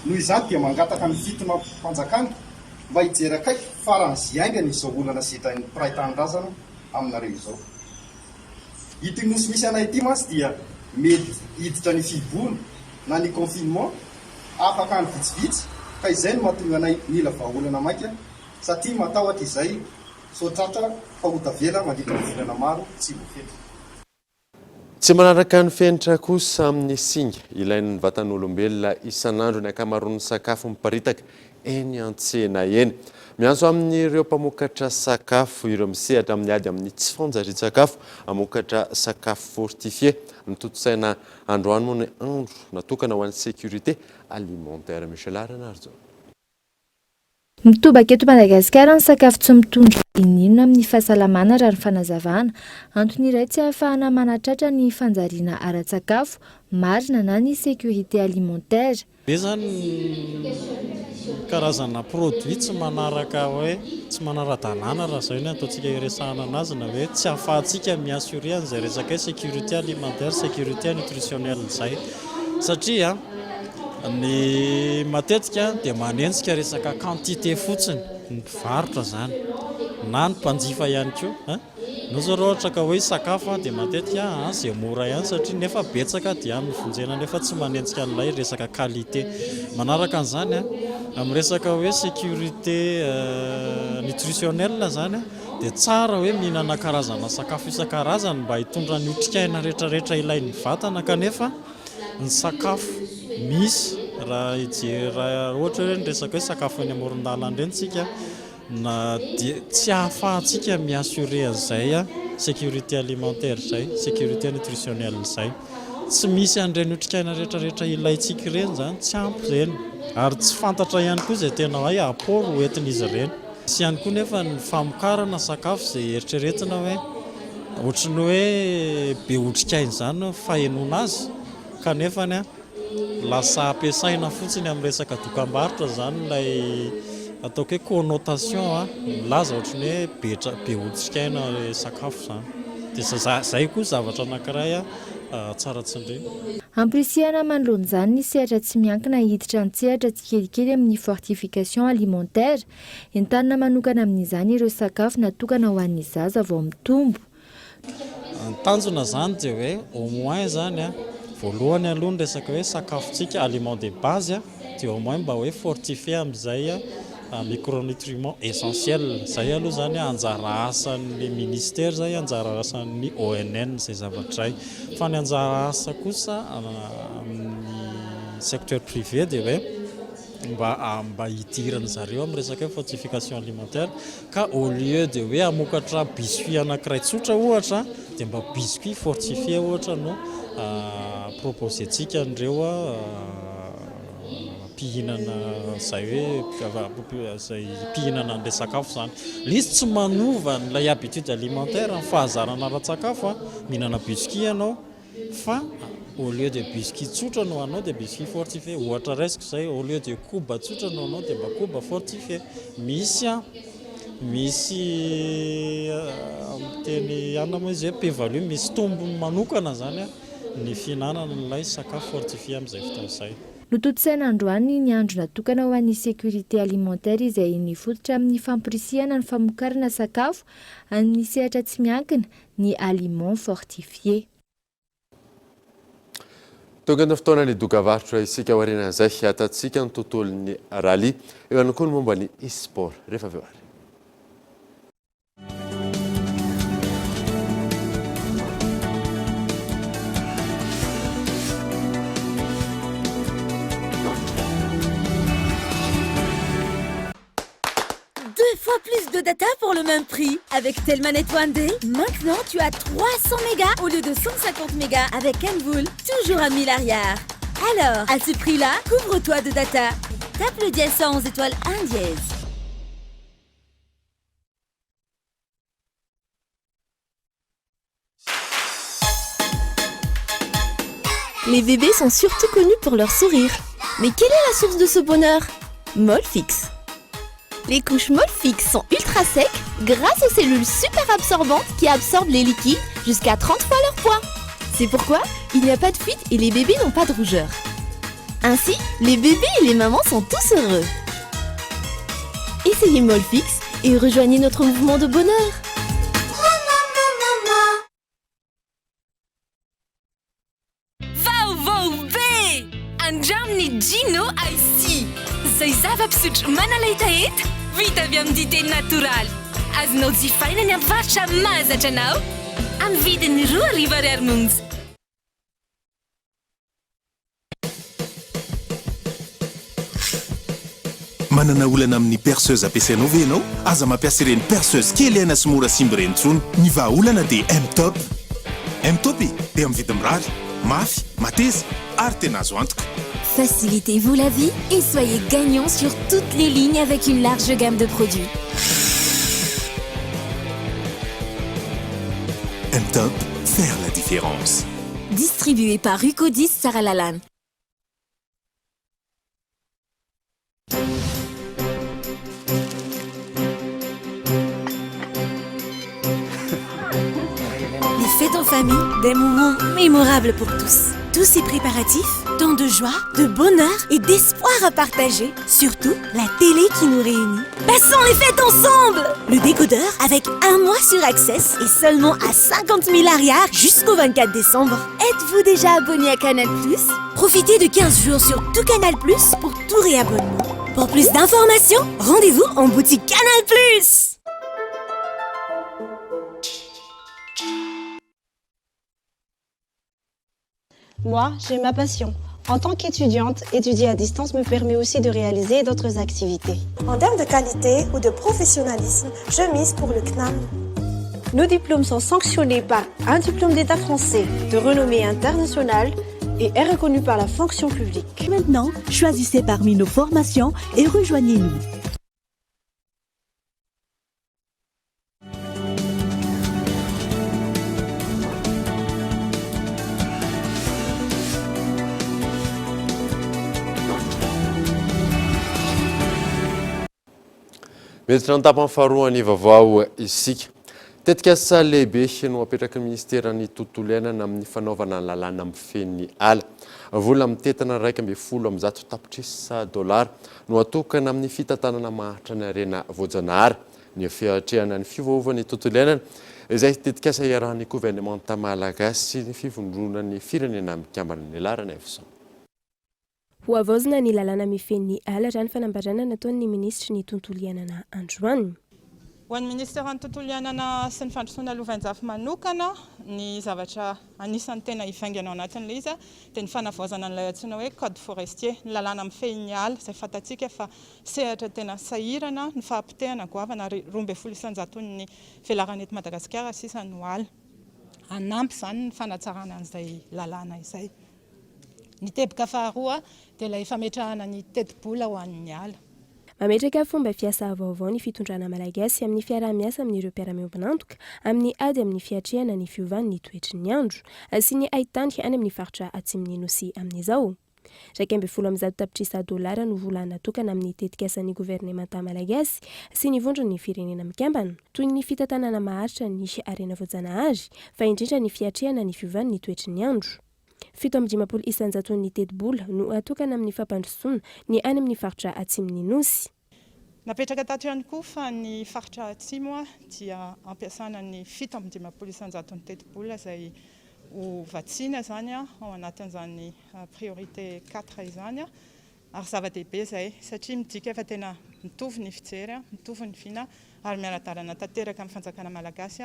Noho izany dia mangataka ny fitondram-panjakana mba hijery akaiky faran'izay haingana izao olana sedrain'ny mpiray tanindrazana aminareo izao. Ity nosy misy anay ity mantsy dia mety hiditra ny fihibohana na ny confinement afaka andro vitsivitsy ka izay no mahatonga anay mila vahaolana maika satria matahotra izay sao tratra fa ho tavela mandritra ny volana maro tsy voafetra. Tsy manaraka ny fenitra kosa amin'ny singa ilain'ny vatan'olombelona isan'andro ny ankamaroan'ny sakafo miparitaka eny an-tsena eny. Miantso amin'ireo mpamokatra sakafo ireo misehatra amin'ny ady amin'ny tsy fanjarian-tsakafo hamokatra sakafo fortifié. Notontosaina androany moa ny andro natokana ho an'ny sécurité alimentaire. Michel Rainarijaona. Mitobaka eto Madagasikara ny sakafo tsy mitondra n'inon'inona amin'ny fahasalamana raha ny fanazavana. Antony iray tsy ahafahana manatratra ny fanjariana ara-tsakafo marina na ny sécurité alimentaire. Be zany ny karazana produit tsy manaraka hoe tsy manara-dalàna raha izay no ataontsika iresahana anazy na hoe tsy ahafahantsika mi-assurer an'izay resaka hoe sécurité alimentaire, sécurité nutritionnelle izay satria Ny matetika dia manenjika resaka quantité fotsiny ny mpivarotra izany na ny mpanjifa ihany koa. Ianao izao raha ohatra ka hoe hisakafo dia matetika izay mora ihany satria nefa betsaka dia any no vonjena nefa tsy manenjika an'ilay resaka qualité. Manaraka an'izany amin'ny resaka hoe sécurité nutritionnelle izany dia tsara hoe mihinana karazana sakafo isan-karazany mba hitondra ny otrikaina rehetrarehetra ilain'ny vatana kanefa Ny sakafo misy raha hijery raha ohatra hoe ny resaka hoe sakafo eny amoron-dalana ireny isika na dia tsy ahafahantsika mi-assurer an'izay sécurité alimentaire izay, sécurité nutritionnelle izay. Tsy misy an'ireny otrikaina rehetrarehetra ilaintsika ireny izany, tsy ampy ireny ary tsy fantatra ihany koa izay tena hoe apport ho entin'izy ireny. Misy ihany koa nefa ny famokarana sakafo izay eritreretina hoe ohatry ny hoe be otrikaina izany ny fahenoana azy kanefa lasa ampiasaina fotsiny amin'ny resaka dokambarotra izany ilay ataoko hoe connotation milaza ohatry ny hoe be be otrikaina ilay sakafo izany. Dia izay koa zavatra anankiray tsara tsindriana. Ampirisihana manoloana izany ny sehatra tsy miankina hiditra an-tsehatra tsikelikely amin'ny fortification alimentaire Entanina manokana amin'izany ireo sakafo natokana ho an'ny zaza vao mitombo. Ny tanjona izany dia hoe au moins izany an, voalohany aloha ny resaka hoe sakafontsika, aliment de base dia au moins mba hoe fortifier amin'izay micronutriments essentiels. Izay aloha izany anjara asan'ny ministère izay, anjara asan'ny ONN izay zavatra izay. Fa ny anjara asa kosa amin'ny secteur privé dia hoe mba mba hidiran zareo amin'ny resaka hoe fortification alimentaire ka au lieu de hoe hamokatra biscuit anankiray tsotra ohatra dia mba biscuit fortifié ohatra no proposer-tsika an'ireo mpihinana izay hoe izay mpihinana an'ilay sakafo izany. Ilay izy tsy manova an'ilay habitude alimentaire, ny fahazarana ara-tsakafo, mihinana biscuit ianao, Fa au lieu de biscuit tsotra no hanao dia biscuit fortifié. Ohatra raisiko izay, au lieu de koba tsotra no hanao dia mba koba fortifié. Misy an, misy amin'ny teny anona moa izy hoe plus-value, misy tombony manokana izany an, ny fihinanana an'ilay sakafo fortifié amin'izay fotoana izay. Notontosaina androany ny andro natokana ho an'ny sécurité alimentaire izay nifototra amin'ny famporisihana ny famokarana sakafo amin'ny sehatra tsy miankina, ny aliments fortifiés. Tonga ny fotoanan'ny dokavarotra isika aorianan'izay hiatantsika ny tontolon'ny rallye. Eo ihany koa ny momba ny e-sport. Rehefa avy eo ary. Deux fois plus de data pour le même prix. Avec Telmanet One Day, maintenant tu as 300 mégas au lieu de 150 mégas avec Canvool, toujours à 1000 arrière. Alors, à ce prix-là, couvre-toi de data. Tape le dièse 111 étoile 1 dièse. Les bébés sont surtout connus pour leur sourire. Mais quelle est la source de ce bonheur Molfix. Les couches Molfix sont ultra secs grâce aux cellules super absorbantes qui absorbent les liquides jusqu'à 30 fois leur poids. C'est pourquoi il n'y a pas de fuite et les bébés n'ont pas de rougeur. Ainsi, les bébés et les mamans sont tous heureux. Essayez Molfix et rejoignez notre mouvement de bonheur. Vaovao be! Andramo ny Gino Ice Tea, izay zava-pisotro manala hetaheta vita avy amin'ny dite natoraly. Azonao jifaina ny amin'ny mpivarotra mahazatra anao, amin'ny vidiny 2000 ariary monja. Manana olana amin'ny perceuse ampiasainao ve ianao? Aza mampiasa ireny perceuse kely aina sy mora simba ireny intsony. Ny vahaolana dia M-Top. M-Top e! Dia amin'ny vidiny mirary, mafy, mateza ary tena azo antoka. Facilitez-vous la vie et soyez gagnant sur toutes les lignes avec une large gamme de produits. M-Top, faire la différence. Distribué par Ucodis Tsaralalàna. Les fêtes en famille, des moments mémorables pour tous. Tous ces préparatifs, tant de joie, de bonheur et d'espoir à partager. Surtout, la télé qui nous réunit. Passons les fêtes ensemble Le décodeur avec un mois sur Access et seulement à 50 000 arrières jusqu'au 24 décembre. Êtes-vous déjà abonné à Canal+. Profitez de 15 jours sur tout Canal+, pour tout réabonnement. Pour plus d'informations, rendez-vous en boutique Canal+. Moi, j'ai ma passion. En tant qu'étudiante, étudier à distance me permet aussi de réaliser d'autres activités. En termes de qualité ou de professionnalisme, je mise pour le CNAM. Nos diplômes sont sanctionnés par un diplôme d'État français de renommée internationale et est reconnu par la fonction publique. Maintenant, choisissez parmi nos formations et rejoignez-nous. Miditra ny tapany faharoan'ny vaovao isika. Tetikasa lehibe no apetraky ny minisiteran'ny tontolo iainana amin'ny fanaovana ny lalàna mifehy ny ala. Vola mitentina 111 tapitrisa dolara no atokana amin'ny fitantanana maharitra ny harena voajanahary. Ny fiatrehana ny fiovaovan'ny tontolo iainana, izay tetikasa iarahan'ny governemanta malagasy sy ny fivondronan'ny firenena mikambana ny laharan'Efson. Hohavaozina ny lalàna mifehy ny ala, raha ny fanambarana nataon'ny minisitry ny tontolo iainana androany. Ho an'ny minisiteran'ny tontolo iainana sy ny fandrosoana lovainjafy manokana, ny zavatra anisan'ny tena hivaingana ao anatin'ilay izy dia ny fanavaozana an'ilay antsoina hoe code forestier, ny lalàna mifehy ny ala izay fantatsika fa Sehatra tena sahirana ny fahapotehana goavana ary 12 isan-jaton'ny velarana eto Madagasikara sisa no ala. Hanampy izany ny fanatsarana an'izay lalàna izay. Ny teboka faharoa dia ilay fametrahana ny tetibola ho an'ny ala. Mametraka fomba fiasa vaovao ny fitondrana malagasy amin'ny fiaraha-miasa amin'ireo mpiara-miombon'antoka amin'ny ady amin'ny fiatrehana ny fiovan'ny toetry ny andro sy ny haitany any amin'ny faritra atsimon'ny Nosy amin'izao. 111 tapitrisa dolara no vola natokana amin'ny tetikasan'ny governemanta malagasy sy ny vondron'ny Firenena Mikambana, toy ny fitantanana maharitra ny harena voajanahary, fa indrindra ny fiatrehana ny fiovan'ny toetry ny andro. 57 isan-jaton'ny tetibola no atokana amin'ny fampandrosoana ny any amin'ny faritra atsimon'ny Nosy. Napetraka tato ihany koa fa ny faritra atsimo dia ampiasana ny 57 isan-jaton'ny tetibola izay ho vatsiana izany ao anatin'izany priorité quatre izany. Ary zava-dehibe izay satria midika fa tena mitovy ny fijery, mitovy ny vina ary miara-dalana tanteraka amin'ny fanjakana malagasy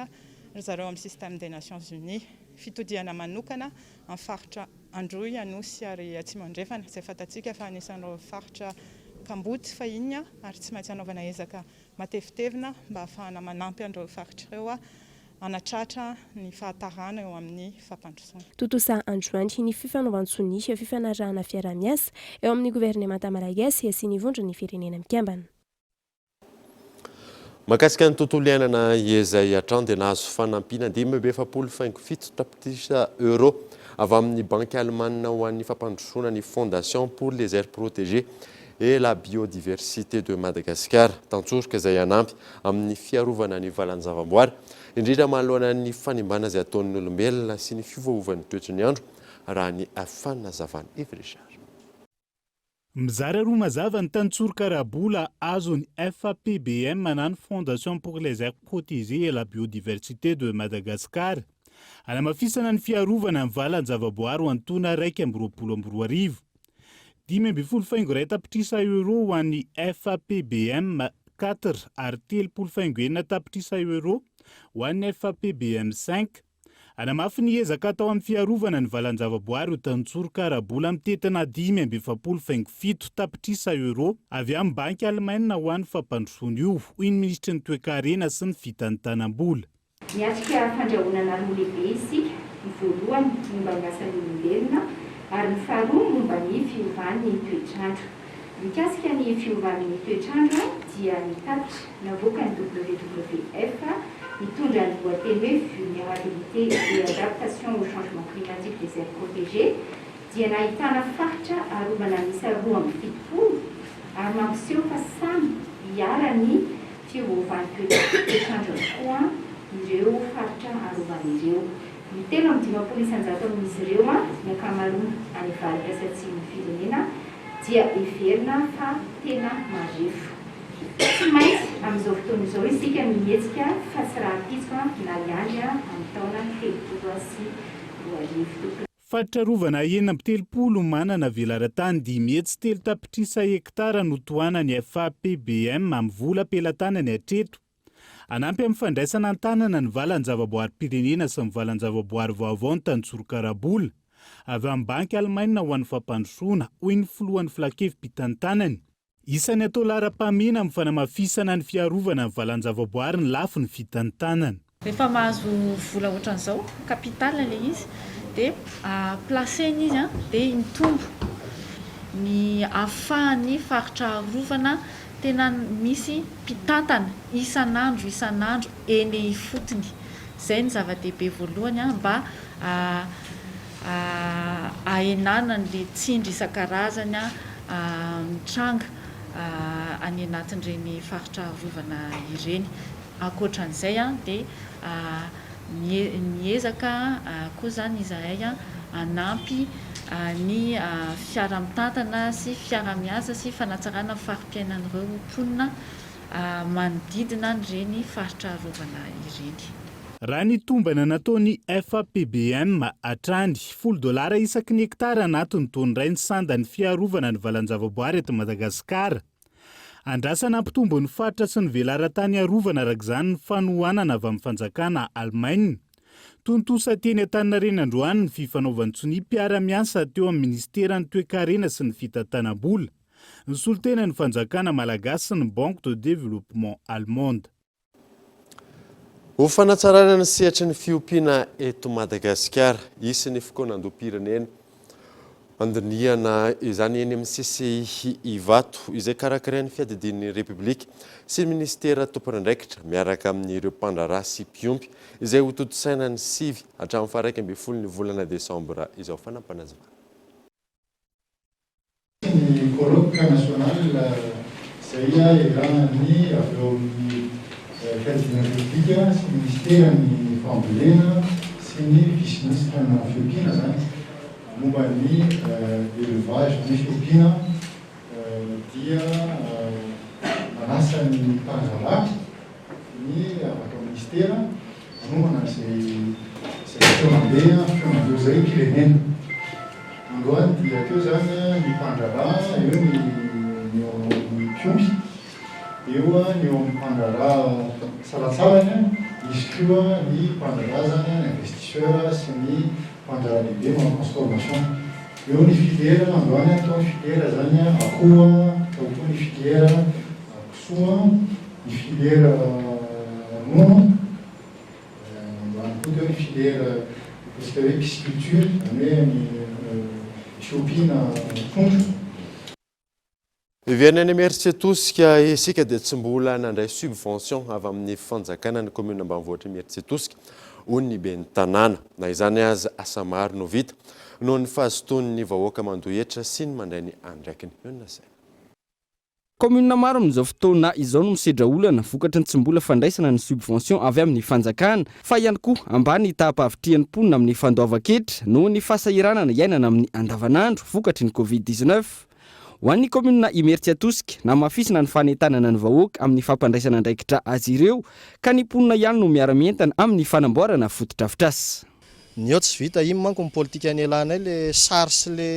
ry zareo amin'ny système des Nations Unies. Fitodihana manokana amin'ny faritra Androy, Anosy ary Atsimo Andrefana izay fantatsika fa anisan'ireo faritra kamboty fahiny ary tsy maintsy hanaovana ezaka matevitevina mba hahafahana manampy an'ireo faritra ireo hanatratra ny fahatarana eo amin'ny fampandrosoana. Tontosa androany ny fifanaovan-tsonia fifanarahana fiaraha-miasa eo amin'ny governemanta malagasy sy ny Vondron'ny Firenena Mikambana. Mahakasika ny tontolo iainana izay hatrany dia nahazo fanampiana 45 faingo 7 tapitrisa euros avy amin'ny banky alemanina ho an'ny fampandrosoana ny Fondation pour les aires protégées et la biodiversité de Madagascar. Tantsoroka izay hanampy amin'ny fiarovana ny valan-javaboary, indrindra manoloana ny fanimbana izay ataon'ny olombelona sy ny fiovaovan'ny toetry ny andro, raha ny fanazavan'i Yves Richard. Mizara roa mazava ny tantsoroka ara-bola azon'ny FAPBM na ny Fondation pour les aires protégées et la biodiversité de Madagascar hanamafisana ny fiarovana ny valan-javaboary ho an'ny taona 2021. 15 faingo 1 tapitrisa euro ho an'ny FAPBM 4 ary 30 faingo 6 tapitrisa euro ho an'ny FAPBM 5. Hanamafy ny ezaka atao amin'ny fiarovana ny valan-javaboary ho tantsoroka ara-bola mitentina 45 faingo 7 tapitrisa euro avy amin'ny banky alemaina ho an'ny fampandrosoana io, hoy ny minisitry ny toekarena sy ny fitantanam-bola. Miatrika fandrahonana roa lehibe isika, ny voalohany momba ny asan'ny olombelona ary ny faharoa momba ny fiovan'ny toetr'andro. Mikasika ny fiovan'ny toetr'andro dia ny tatitra navoakan'ny WWF mitondra ny lohateny hoe Vulnérabilité et adaptation au changement climatique des aires protégées dia nahitana faritra arovana miisa 72 ary mampiseho fa samy iharan'ny fiovaovan'ny toetr'andro avokoa ireo faritra arovana ireo. Ny 53% amin'izy ireo, ny ankamaroany any avaratra sy atsimon'ny firenena, dia heverina fa tena marefo. Tsy maintsy amin'izao fotoana izao isika no mihetsika fa tsy rahampitso na hiandry amin'ny taona 2030. Faritra arovana 36 manana velaran-tany 503 tapitrisa hektara no tohanan'ny FAPBM amin'ny vola am-pelatanany hatreto. Hanampy amin'ny fandraisana an-tanana ny valan-javaboarim-pirenena sy ny valan-javaboary vaovao ny tantsoroka ara-bola avy amin'ny banky alemaina ho an'ny fampandrosoana, hoy ny filohan'ny filankevi-pitantanany. Isan'ny atao laharam-pahamehana amin'ny fanamafisana ny fiarovana ny valan-javaboary ny lafiny fitantanana. Rehefa mahazo vola ohatran'izao, capital ilay izy, dia placer-na izy dia mitombo ny ahafahan'ny faritra arovana tena misy mpitantana isan'andro isan'andro eny ifotony. Izay no zava-dehibe voalohany mba ahenana an'ilay tsindry isan-karazany mitranga any anatin'ireny faritra arovana ireny. Ankoatra an'izay dia miezaka koa izany izahay hanampy ny fiaraha-mitantana sy fiaraha-miasa sy fanatsarana ny fari-piainan'ireo mponina manodidina an'ireny faritra arovana ireny. Raha ny tombana nataon'ny FAPBM hatrany, folo dolara isaky ny hektara anatin'ny taona iray ny sandan'ny fiarovana ny valan-javaboary eto Madagasikara. Andrasana hampitombo ny faritra sy ny velaran-tany arovana araka izany ny fanohanana avy amin'ny fanjakana Alemaina. Tontosa teny Antaninarenina androany ny fifanaovan-tsonia mpiara-miasa teo amin'ny minisiteran'ny Toekarena sy ny Fitantanam-bola, ny solontenan'ny fanjakana malagasy sy ny Banque de développement allemande. Ho fanatsarana ny sehatry ny fiompiana eto Madagasikara, hisy ny fikaonandoham-pirenena handinihana izany eny amin'ny CCI Ivato, izay karakarain'ny Fiadidian'ny Repoblika sy ny minisitera tompon'andraikitra miaraka amin'ireo mpandraharaha sy mpiompy, izay hotontosaina ny 9 hatramin'ny faha-11 ny volana desambra izao. Fanampinazavana. Ny colloque national izay iarahan'ny avy eo amin'ny Fiadidiana ny Repoblika sy ny Minisiteran'ny Fambolena sy ny Vice-Ministre-na Fiompiana izany. momba ny élevage, ny fiompiana dia manasa ny mpandraharaha ny avy ato amin'ny minisitera hanomana izay izay fihaonambe fihaonambe izay pirenena. Androany dia teo izany ny mpandraharaha, eo ny ny eo amin'ny mpiompy, eo ny eo amin'ny mpandraharaha salantsalany, misy koa ny mpandraharaha izany ny investisseur sy ny mpandraharaha lehibe manao transformation. Eo ny filière androany atao ny filière izany akoho, atao koa ny filière kisoa, ny filière ronono, androany koa teo ny filière ataontsika hoe pisciculture, izany hoe ny fiompiana trondro. Miverina any Imerintsiatosika isika dia tsy mbola nandray subvention avy amin'ny fanjakana ny kaominina ambanivohitra Imerintsiatosika, hoy ny ben'ny tanàna. Na izany aza, asa maro no vita noho ny fahazotoan'ny vahoaka mandoa hetra sy ny mandray ny andraikiny. Eo ny lazaina. Kaominina maro amin'izao fotoana izao no misedra olana vokatry ny tsy mbola fandraisana ny subvention avy amin'ny fanjakana, fa ihany koa ambany ny taham-pahavitrihan'ny mponina amin'ny fandoavan-ketra noho ny fahasahiranana iainana amin'ny andavanandro vokatry ny Covid 19. Ho an'ny kaominina Imerintsiatosika, namafisina ny fanentanana ny vahoaka amin'ny fampandraisana andraikitra azy ireo ka ny mponina ihany no miara-mientana amin'ny fanamboarana fotodrafitrasa. Ny eo tsy vita, iny manko ny politika nialanay le sary sy le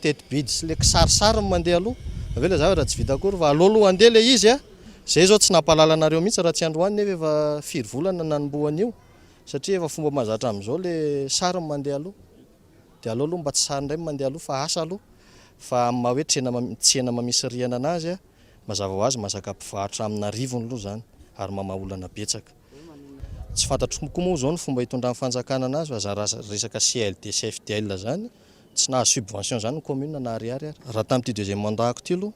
tetibidy sy le kisarisary no mandeha aloha, avy eo le zavatra tsy vita akory fa aleo aloha handeha le izy a, zay zao tsy nampahalala anareo mihitsy raha tsy androany nefa efa firy volana nanombohana io satria efa fomba mahazatra amin'izao le sary no mandeha aloha. Dia aleo aloha mba tsy sary indray no mandeha aloha fa asa aloha fa amin'ny maha hoe tsena tsena mamisy rihana anazy mazava ho azy mahazaka mpivarotra amin'arivony aloha izany ary mamaha olana betsaka. Tsy fantatro koa moa izao ny fomba hitondran'ny fanjakana anazy fa za raha resaka CLD sy FDL izany tsy nahazo subvention izany ny commune na ariary ary. Raha tamin'ity deuxième mandat-ko ity aloha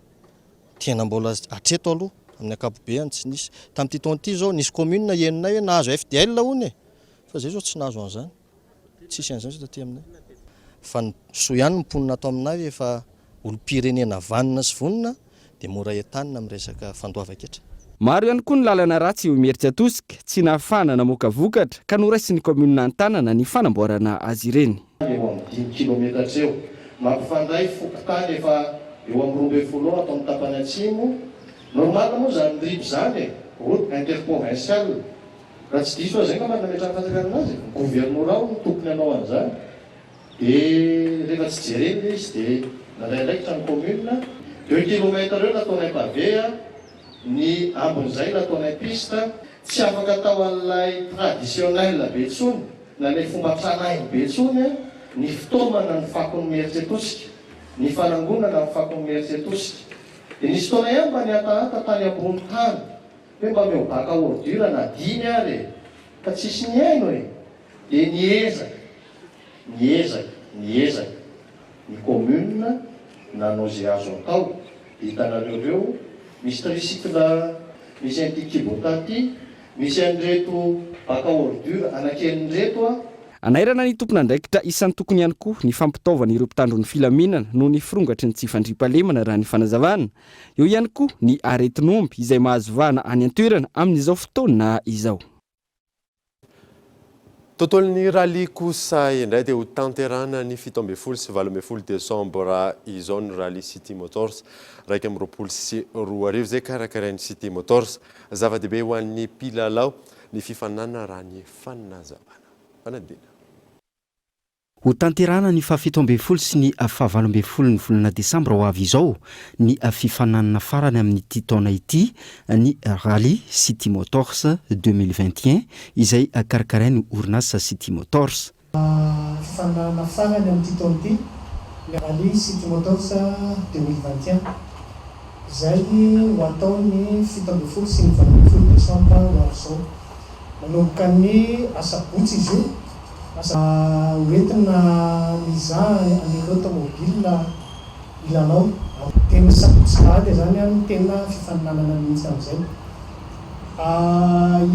tena mbola hatreto aloha amin'ny ankapobeany tsy nisy. Tamin'ity taona ity izao nisy commune henonay hoe nahazo FDL hono e! Fa izay izao tsy nahazo an'izany. Tsisy an'izany zao taty aminay. Fa ny soa ihany ny mponina ato aminay efa olom-pirenena vanona sy vonona dia mora entanina amin'ny resaka fandoavan-ketra. Maro ihany koa ny lalana ratsy eo Imerintsiatosika, tsy nahafahana namoaka vokatra ka noraisin'ny kaominina an-tanana ny fanamboarana azy ireny. Eo amin'ny dimy kilometatra eo. Mampifandray fokontany efa eo amin'ny 12 eo ato amin'ny tapany atsimo. Normal moa izany RIB izany e, route interprovinciale. Raha tsy diso aho izay angamba no nametrahan'ny fanjakana anazy e! Ny governorat hono no tokony hanao an'izany. Dia rehefa tsy jereny ilay izy dia nandray andraikitra ny commune. Deux kilomètres eo nataonay pavé a, ny ambin'izay nataonay piste. Tsy afaka atao an'ilay traditionnel be intsony na ilay fomba tranainy be intsony ny fitaomana ny fakon'ny Imerintsiatosika, ny fanangonana ny fakon'ny Imerintsiatosika. Dia nisy fotoana ihany mba nihatahata tany ambony tany. Hoe mba omeo bac à ordure na dimy ary e! Fa tsisy nihaino e! Dia niezaka, niezaka, niezaka ny commune nanao ze azo atao, dia hitanareo reo, misy tricycle misy an'ity kibota ty, misy an'ireto bac à ordure anakenina ireto a! Anairana ny tompon'andraikitra isan-tokony ihany koa ny fampitaovana ireo mpitandro ny filaminana noho ny firongatry ny tsy fandriampahalemana raha ny fanazavana. Eo ihany koa ny aretin'omby izay mahazo vahana any an-toerana amin'izao fotoana izao. Tontolon'ny rallye kosa indray dia ho tanterahana ny 17 sy 18 desambra izao ny Rallye City Motors 2021 izay karakarain'ny City Motors. Zava-dehibe ho an'ny mpilalao ny fifaninanana raha ny fanazavana. Fanadina. Ho tanterahana ny faha 17 sy ny faha 18 ny volana desambra ho avy izao ny fifaninanana farany amin'ity taona ity ny Rallye City Motors 2021 izay karakarain'ny orinasa City Motors. Fifaninanana farany amin'ity taona ity ny Rallye City Motors 2021 izay ho atao ny 17 sy ny 18 desambra ho avy izao. Manomboka ny asabotsy izy io. Asa ho entina mizaha an'ireo taomobilina hilalao. Dia ny sabotsy sy alahady izany no tena fifaninanana mihitsy amin'izay.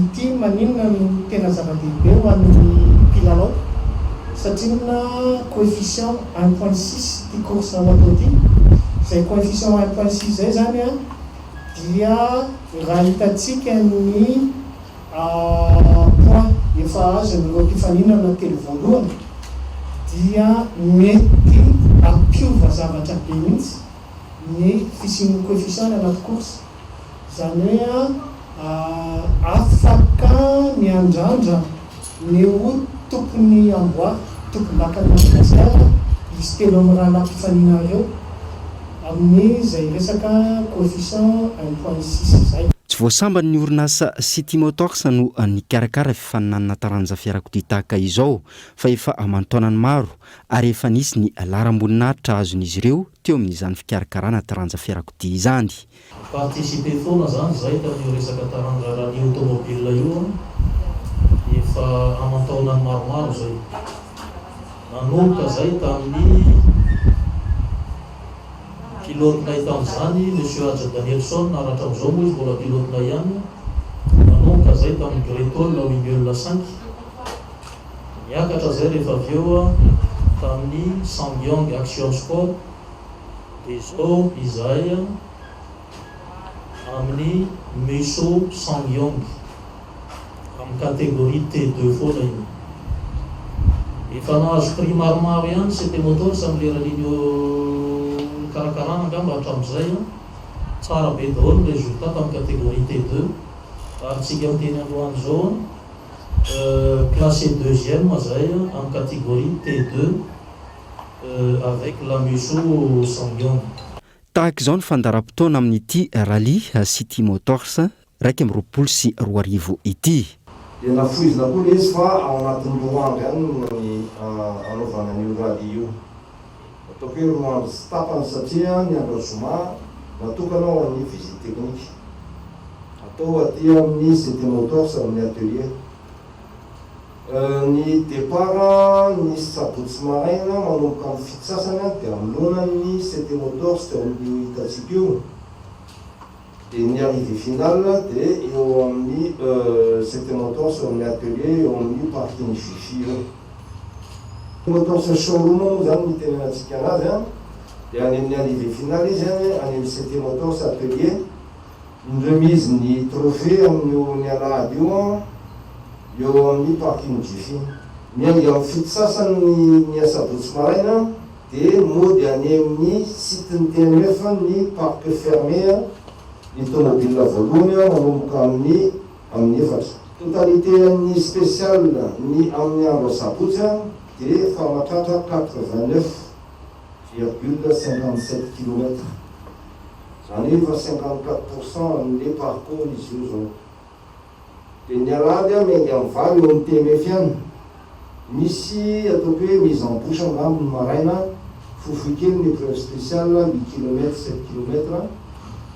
Ity maninona no tena zava-dehibe ho an'ny mpilalao satria inona coefficient un point six ity course ho atao ity. Izay coefficient un point six izay izany dia raha hitantsika ny Points efa azon'ireo mpifaninana telo voalohany dia mety hampiova zavatra be mihitsy ny fisian'ny coefficient any anaty course. Izany hoe afaka miandrandra ny ho tompon'ny amboara, tompondakan'i Madagasikara izy telo mirahalahy mpifaninana ireo amin'izay resaka coefficient un point six izay. Tsy vao sambany ny orinasa City Motors no nikarakara fifaninanana taranja fiarakodia tahaka izao fa efa aman-taonany maro ary efa nisy ny laharam-boninahitra azon'izy ireo teo amin'izany fikarakarana taranja fiarakodia izany. Ni-participer foana zany zay tamin'io resaka taranja rallye automobile io an, efa aman-taonany maromaro zay. Nanomboka zay tamin'ny pilote-nay tamin'izany, Monsieur Haja Danielson, ary hatramin'izao moa izy mbola pilote-nay ihany, nanomboka zay tamin'ny Great Old Wimule cinq, niakatra zay rehefa avy eo tamin'ny Sangyong Action Sport, Dia izao izahay amin'ny Musso Sangyong, amin'ny catégorie T2 foana io. Efa nahazo prix maromaro ihany CT Motors amin'ilay rallye nokarakarana angamba hatramin'izay. Tsara be daholo ny résultat tamin'ny catégorie T2. Ary tsika miteny androany izao, classé deuxième izahay amin'ny catégorie T2. Avec la Musso Sangyong. Tahaka izao ny fandaharam-potoana amin'ity Rallye City Motors 2021 ity. Dia nafoizina koa ilay izy fa ao anatin'ny roa andro ihany no ny anaovana an'io rallye io. Ataoko hoe roa andro sy tapany satria ny andro zoma natokana ho an'ny visite technique. Atao aty amin'ny CT Motors amin'ny atelier. Ny départ ny sabotsy maraina manomboka amin'ny fito sasany dia anoloana ny CT Motors teo amin'io hitantsika io dia ny arrivée finale dia eo amin'ny CT Motors eo amin'ny atelier eo amin'ny parking Jiffy eo. Motors showroom moa izany no itenenantsika anazy an, dia any amin'ny arrivée finale izy any amin'ny CT Motors atelier. Ny remise ny trophée amin'io ny alahady io eo amin'ny parking Jiffy. Miainga amin'ny fito sasany ny ny asabotsy maraina dia mody any amin'ny site ny TMF ny parc fermé ny tomobile voalohany manomboka amin'ny amin'ny efatra. Totalité an'ny spécial ny amin'ny andro asabotsy dia efa mahatratra 89 virgule 57 kilomètres. Izany hoe efa 54 pour cent amin'le parcours izy io zao. Dia ny alahady aho miainga amin'ny valo eo amin'ny TMF ihany. Misy ataoko hoe mise en bouche angamba ny maraina, fohifohy kely ny épreuve spéciale, huit kilomètres, sept kilomètres,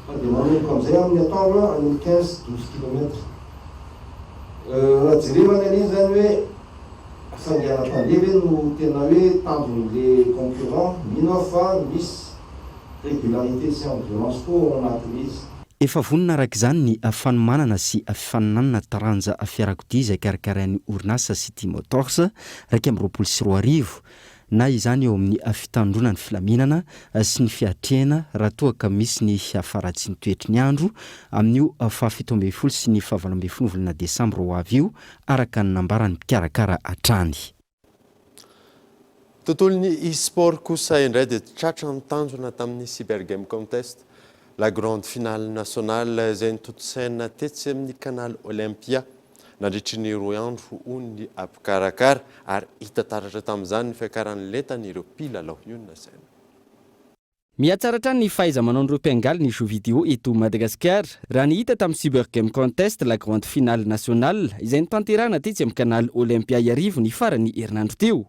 fa dia manomboka amin'izay amin'ny atoandro any amin'ny quinze, douze kilomètres. Raha jerevana anie izany hoe hafainganam-pandeha ve no tena hoe tanjon'le concurrent, mino aho fa misy Régularité sy endurance koa ao anatin'izy. Efa vonona araka izany ny fanomanana sy fifaninanana taranja fiarakodia izay karakarain'ny orinasa City Motors 2021 na izany eo amin'ny fitandroana ny filaminana sy ny fiatrehana raha toa ka misy ny faharatsian'ny toetry ny andro amin'io faha-17 sy ny faha-18 volana desambra ho avy io araka ny nambaran'ny mpikarakara hatrany. Tontolon'ny e-sport kosa indray dia tratra ny tanjona tamin'ny Cyber Game Contest, la grande finale nationale izay notontosaina tetsy amin'ny Canal Olympia nandritry ny roa andro hoy ny mpikarakara ary hita taratra tamin'izany ny fiakaran'ny lentan'ireo mpilalao. Io no nasaina. Mihatsara hatrany ny fahaiza-manaon'ireo mpiangaly ny jeux vidéo eto Madagasikara, raha ny hita tamin'ny Cyber Game Contest La Grande Finale Nationale, izay notanterahina tetsy amin'ny Canal Olympia Iarivo ny faran'ny herinandro teo.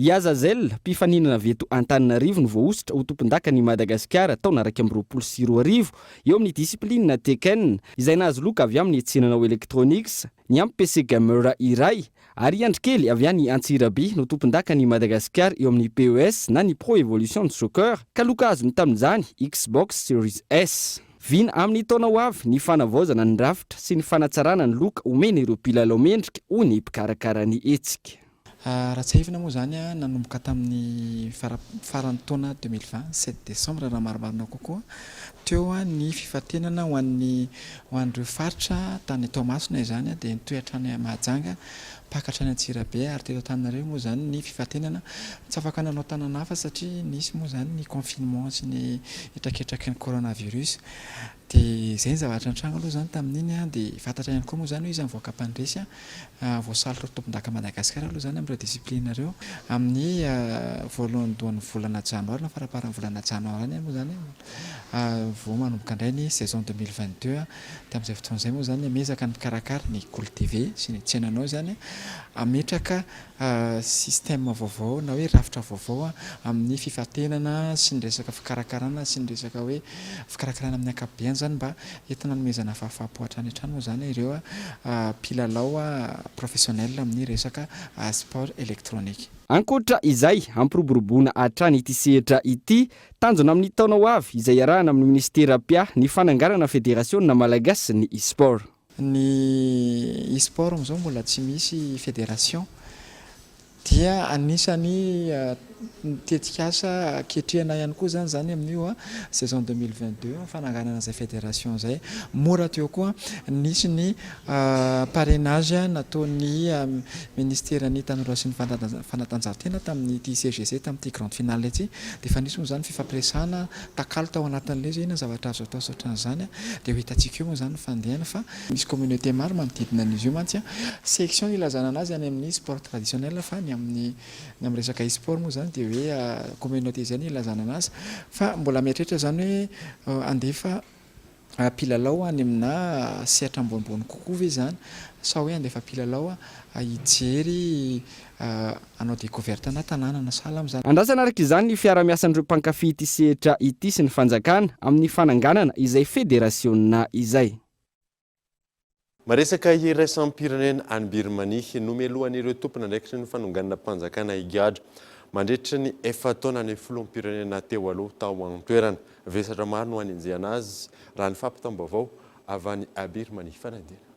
I Azazel, mpifaninana avy eto Antananarivo no voahosotra ho tompondakan'i Madagasikara taona 2021 eo amin'ny discipline Tekken, izay nahazo loka avy amin'ny tsenanao Electronics, niampy PC Gamer iray, Ary i Andry Kely avy any Antsirabe no tompondakan'i Madagasikara eo amin'ny PES na ny Pro Evolution Soccer ka loka azony tamin'izany Xbox Series S. Vina amin'ny taona ho avy ny fanavaozana ny rafitra sy ny fanatsarana ny loka omena ireo mpilalao mendrika hoy ny mpikarakara ny hetsika. Raha tsiahivina moa izany, nanomboka tamin'ny faran'ny taona 2020, sept décembre raha marimarina kokoa, teo ny fifantenana ho an'ny ho an'ireo faritra tany Toamasina izany dia nitohy hatrany Mahajanga. Mpaka hatrany Antsirabe ary teto Antananarivo moa izany ny fifantenana. Tsy afaka nanao tanana hafa satria nisy moa izany ny confinement sy ny hetraketraky ny coronavirus. Dia izay ny zavatra nitranga aloha izany tamin'iny an, dia fantatra ihany koa moa izany hoe iza no voaka mpandresy an, voasalotra ho tompondakan'i Madagasikara aloha izany amin'ireo discipline ireo. Amin'ny voalohandohan'ny volana janoary na faramparan'ny volana janoary any moa izany vao manomboka indray ny saison 2022 an, dia amin'izay fotoana izay moa izany miezaka ny mpikarakara ny Kolo TV sy ny tsenanao izany hametraka système vaovao na hoe rafitra vaovao amin'ny fifantenana sy ny resaka fikarakarana sy ny resaka hoe fikarakarana amin'ny ankapobeny izany mba entina hanomezana fahafaham-po hatrany hatrany moa izany ireo mpilalao professionnel amin'ny resaka sport électronique. Ankoatra izay, hampiroboroboana hatrany ity sehatra ity, tanjona amin'ny taona ho avy izay iarahana amin'ny minisitera mpiahy ny fananganana federasiona malagasin'ny e-sport. Ny e-sport amin'izao mbola tsy misy fédération dia anisan'ny tetikasa ketrehina ihany koa izany izany amin'io saison 2022 fananganana izay fédération izay. Mora teo koa nisy ny parrainage nataon'ny ministeran'ny tanora sy ny fanatanjahantena tamin'ity CGC tamin'ity grande finale ity dia efa nisy moa izany fifampiresahana takalo tao anatin'ilay izy hoe inona ny zavatra azo atao sy ohatran'izany dia ho hitantsika eo moa izany ny fandehany fa misy communauté maro manodidina an'izy io mantsy an, section ilazana anazy any amin'ny sport traditionnel fa ny amin'ny ny amin'ny resaka e-sport moa izany dia hoe communauté izay no ilazana anazy fa mbola mieritreritra izany hoe handefa mpilalao any amina sehatra ambonimbony kokoa ve izany sa hoe handefa mpilalao hijery hanao découverte na tanàna na sahala amin'izany. Andrasana araka izany ny fiara-miasan'ireo mpankafy ity sehatra ity sy ny fanjakana amin'ny fananganana izay federasiona izay. Maresaka iraisam-pirenena any Birmanie, nomelohan'ireo tompon'andraikitry ny fanonganam-panjakana higadra mandritra ny efa-taona ny filoham-pirenena teo aloha tao an-toerana. Vesatra maro no hanenjehana azy, raha ny fampitam-baovao avy any Birmanie. Fanadihadiana.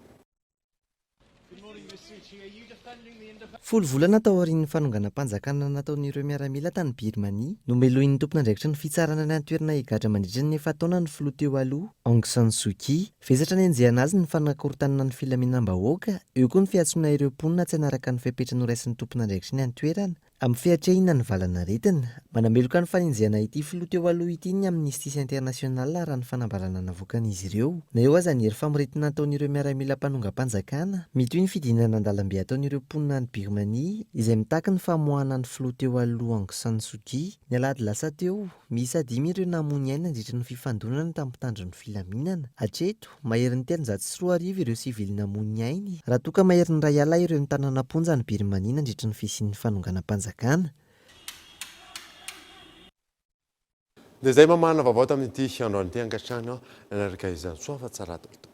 Folo volana taorian'ny fanonganam-panjakana nataon'ireo miaramila tany Birmanie, nomelohin'ny tompon'andraikitry ny fitsarana any an-toerana higadra mandritra ny efa-taona ny filoha teo aloha, Aung San Suu Kyi. Vesatra nenjehana azy ny fanakorontanana ny filaminam-bahoaka, eo koa ny fiantsoana ireo mponina tsy hanaraka ny fepetra noraisin'ny tompon'andraikitry ny an-toerana Amin'ny fiatrehina ny valan'aretina, manameloka ny fanenjehana ity filoha teo aloha ity ny Amnistisy International raha ny fanambarana navoakan'izy ireo. Na eo aza ny hery famoretana ataon'ireo miaramila mpanongam-panjakana, mitohy ny fidinana an-dalambe ataon'ireo mponina any Birmanie izay mitaky ny famoahana ny filoha teo aloha Aung San Suu Kyi. Ny alahady lasa teo, miisa dimy ireo namoy ny ainy nandritra ny fifandonana tamin'ny mpitandro ny filaminana. Hatreto, Maherin'ny 2300 ireo sivily namoy ny ainy, raha toa ka maherin'ny iray alina ireo notanana am-ponja any Birmanie nandritry ny fisian'ny fanonganam-panjakana. Dia izay mamahana vaovao tamin'ity androany ity ankatrano nanaraka izany soa fa tsara daholo tompoko.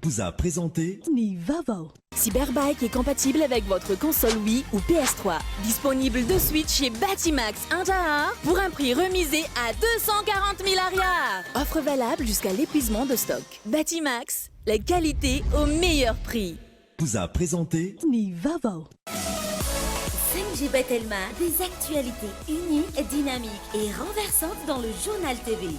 Vous a présenté Ny vaovao. Cyberbike est compatible avec votre console Wii ou PS3. Disponible de suite chez Batimax Anjahar pour un prix remisé à 240 000 ariary. Offre valable jusqu'à l'épuisement de stock. Batimax, la qualité au meilleur prix. Vous a présenté Ny vaovao. 5G by Telma, des actualités uniques, dynamiques et renversantes dans le journal TV.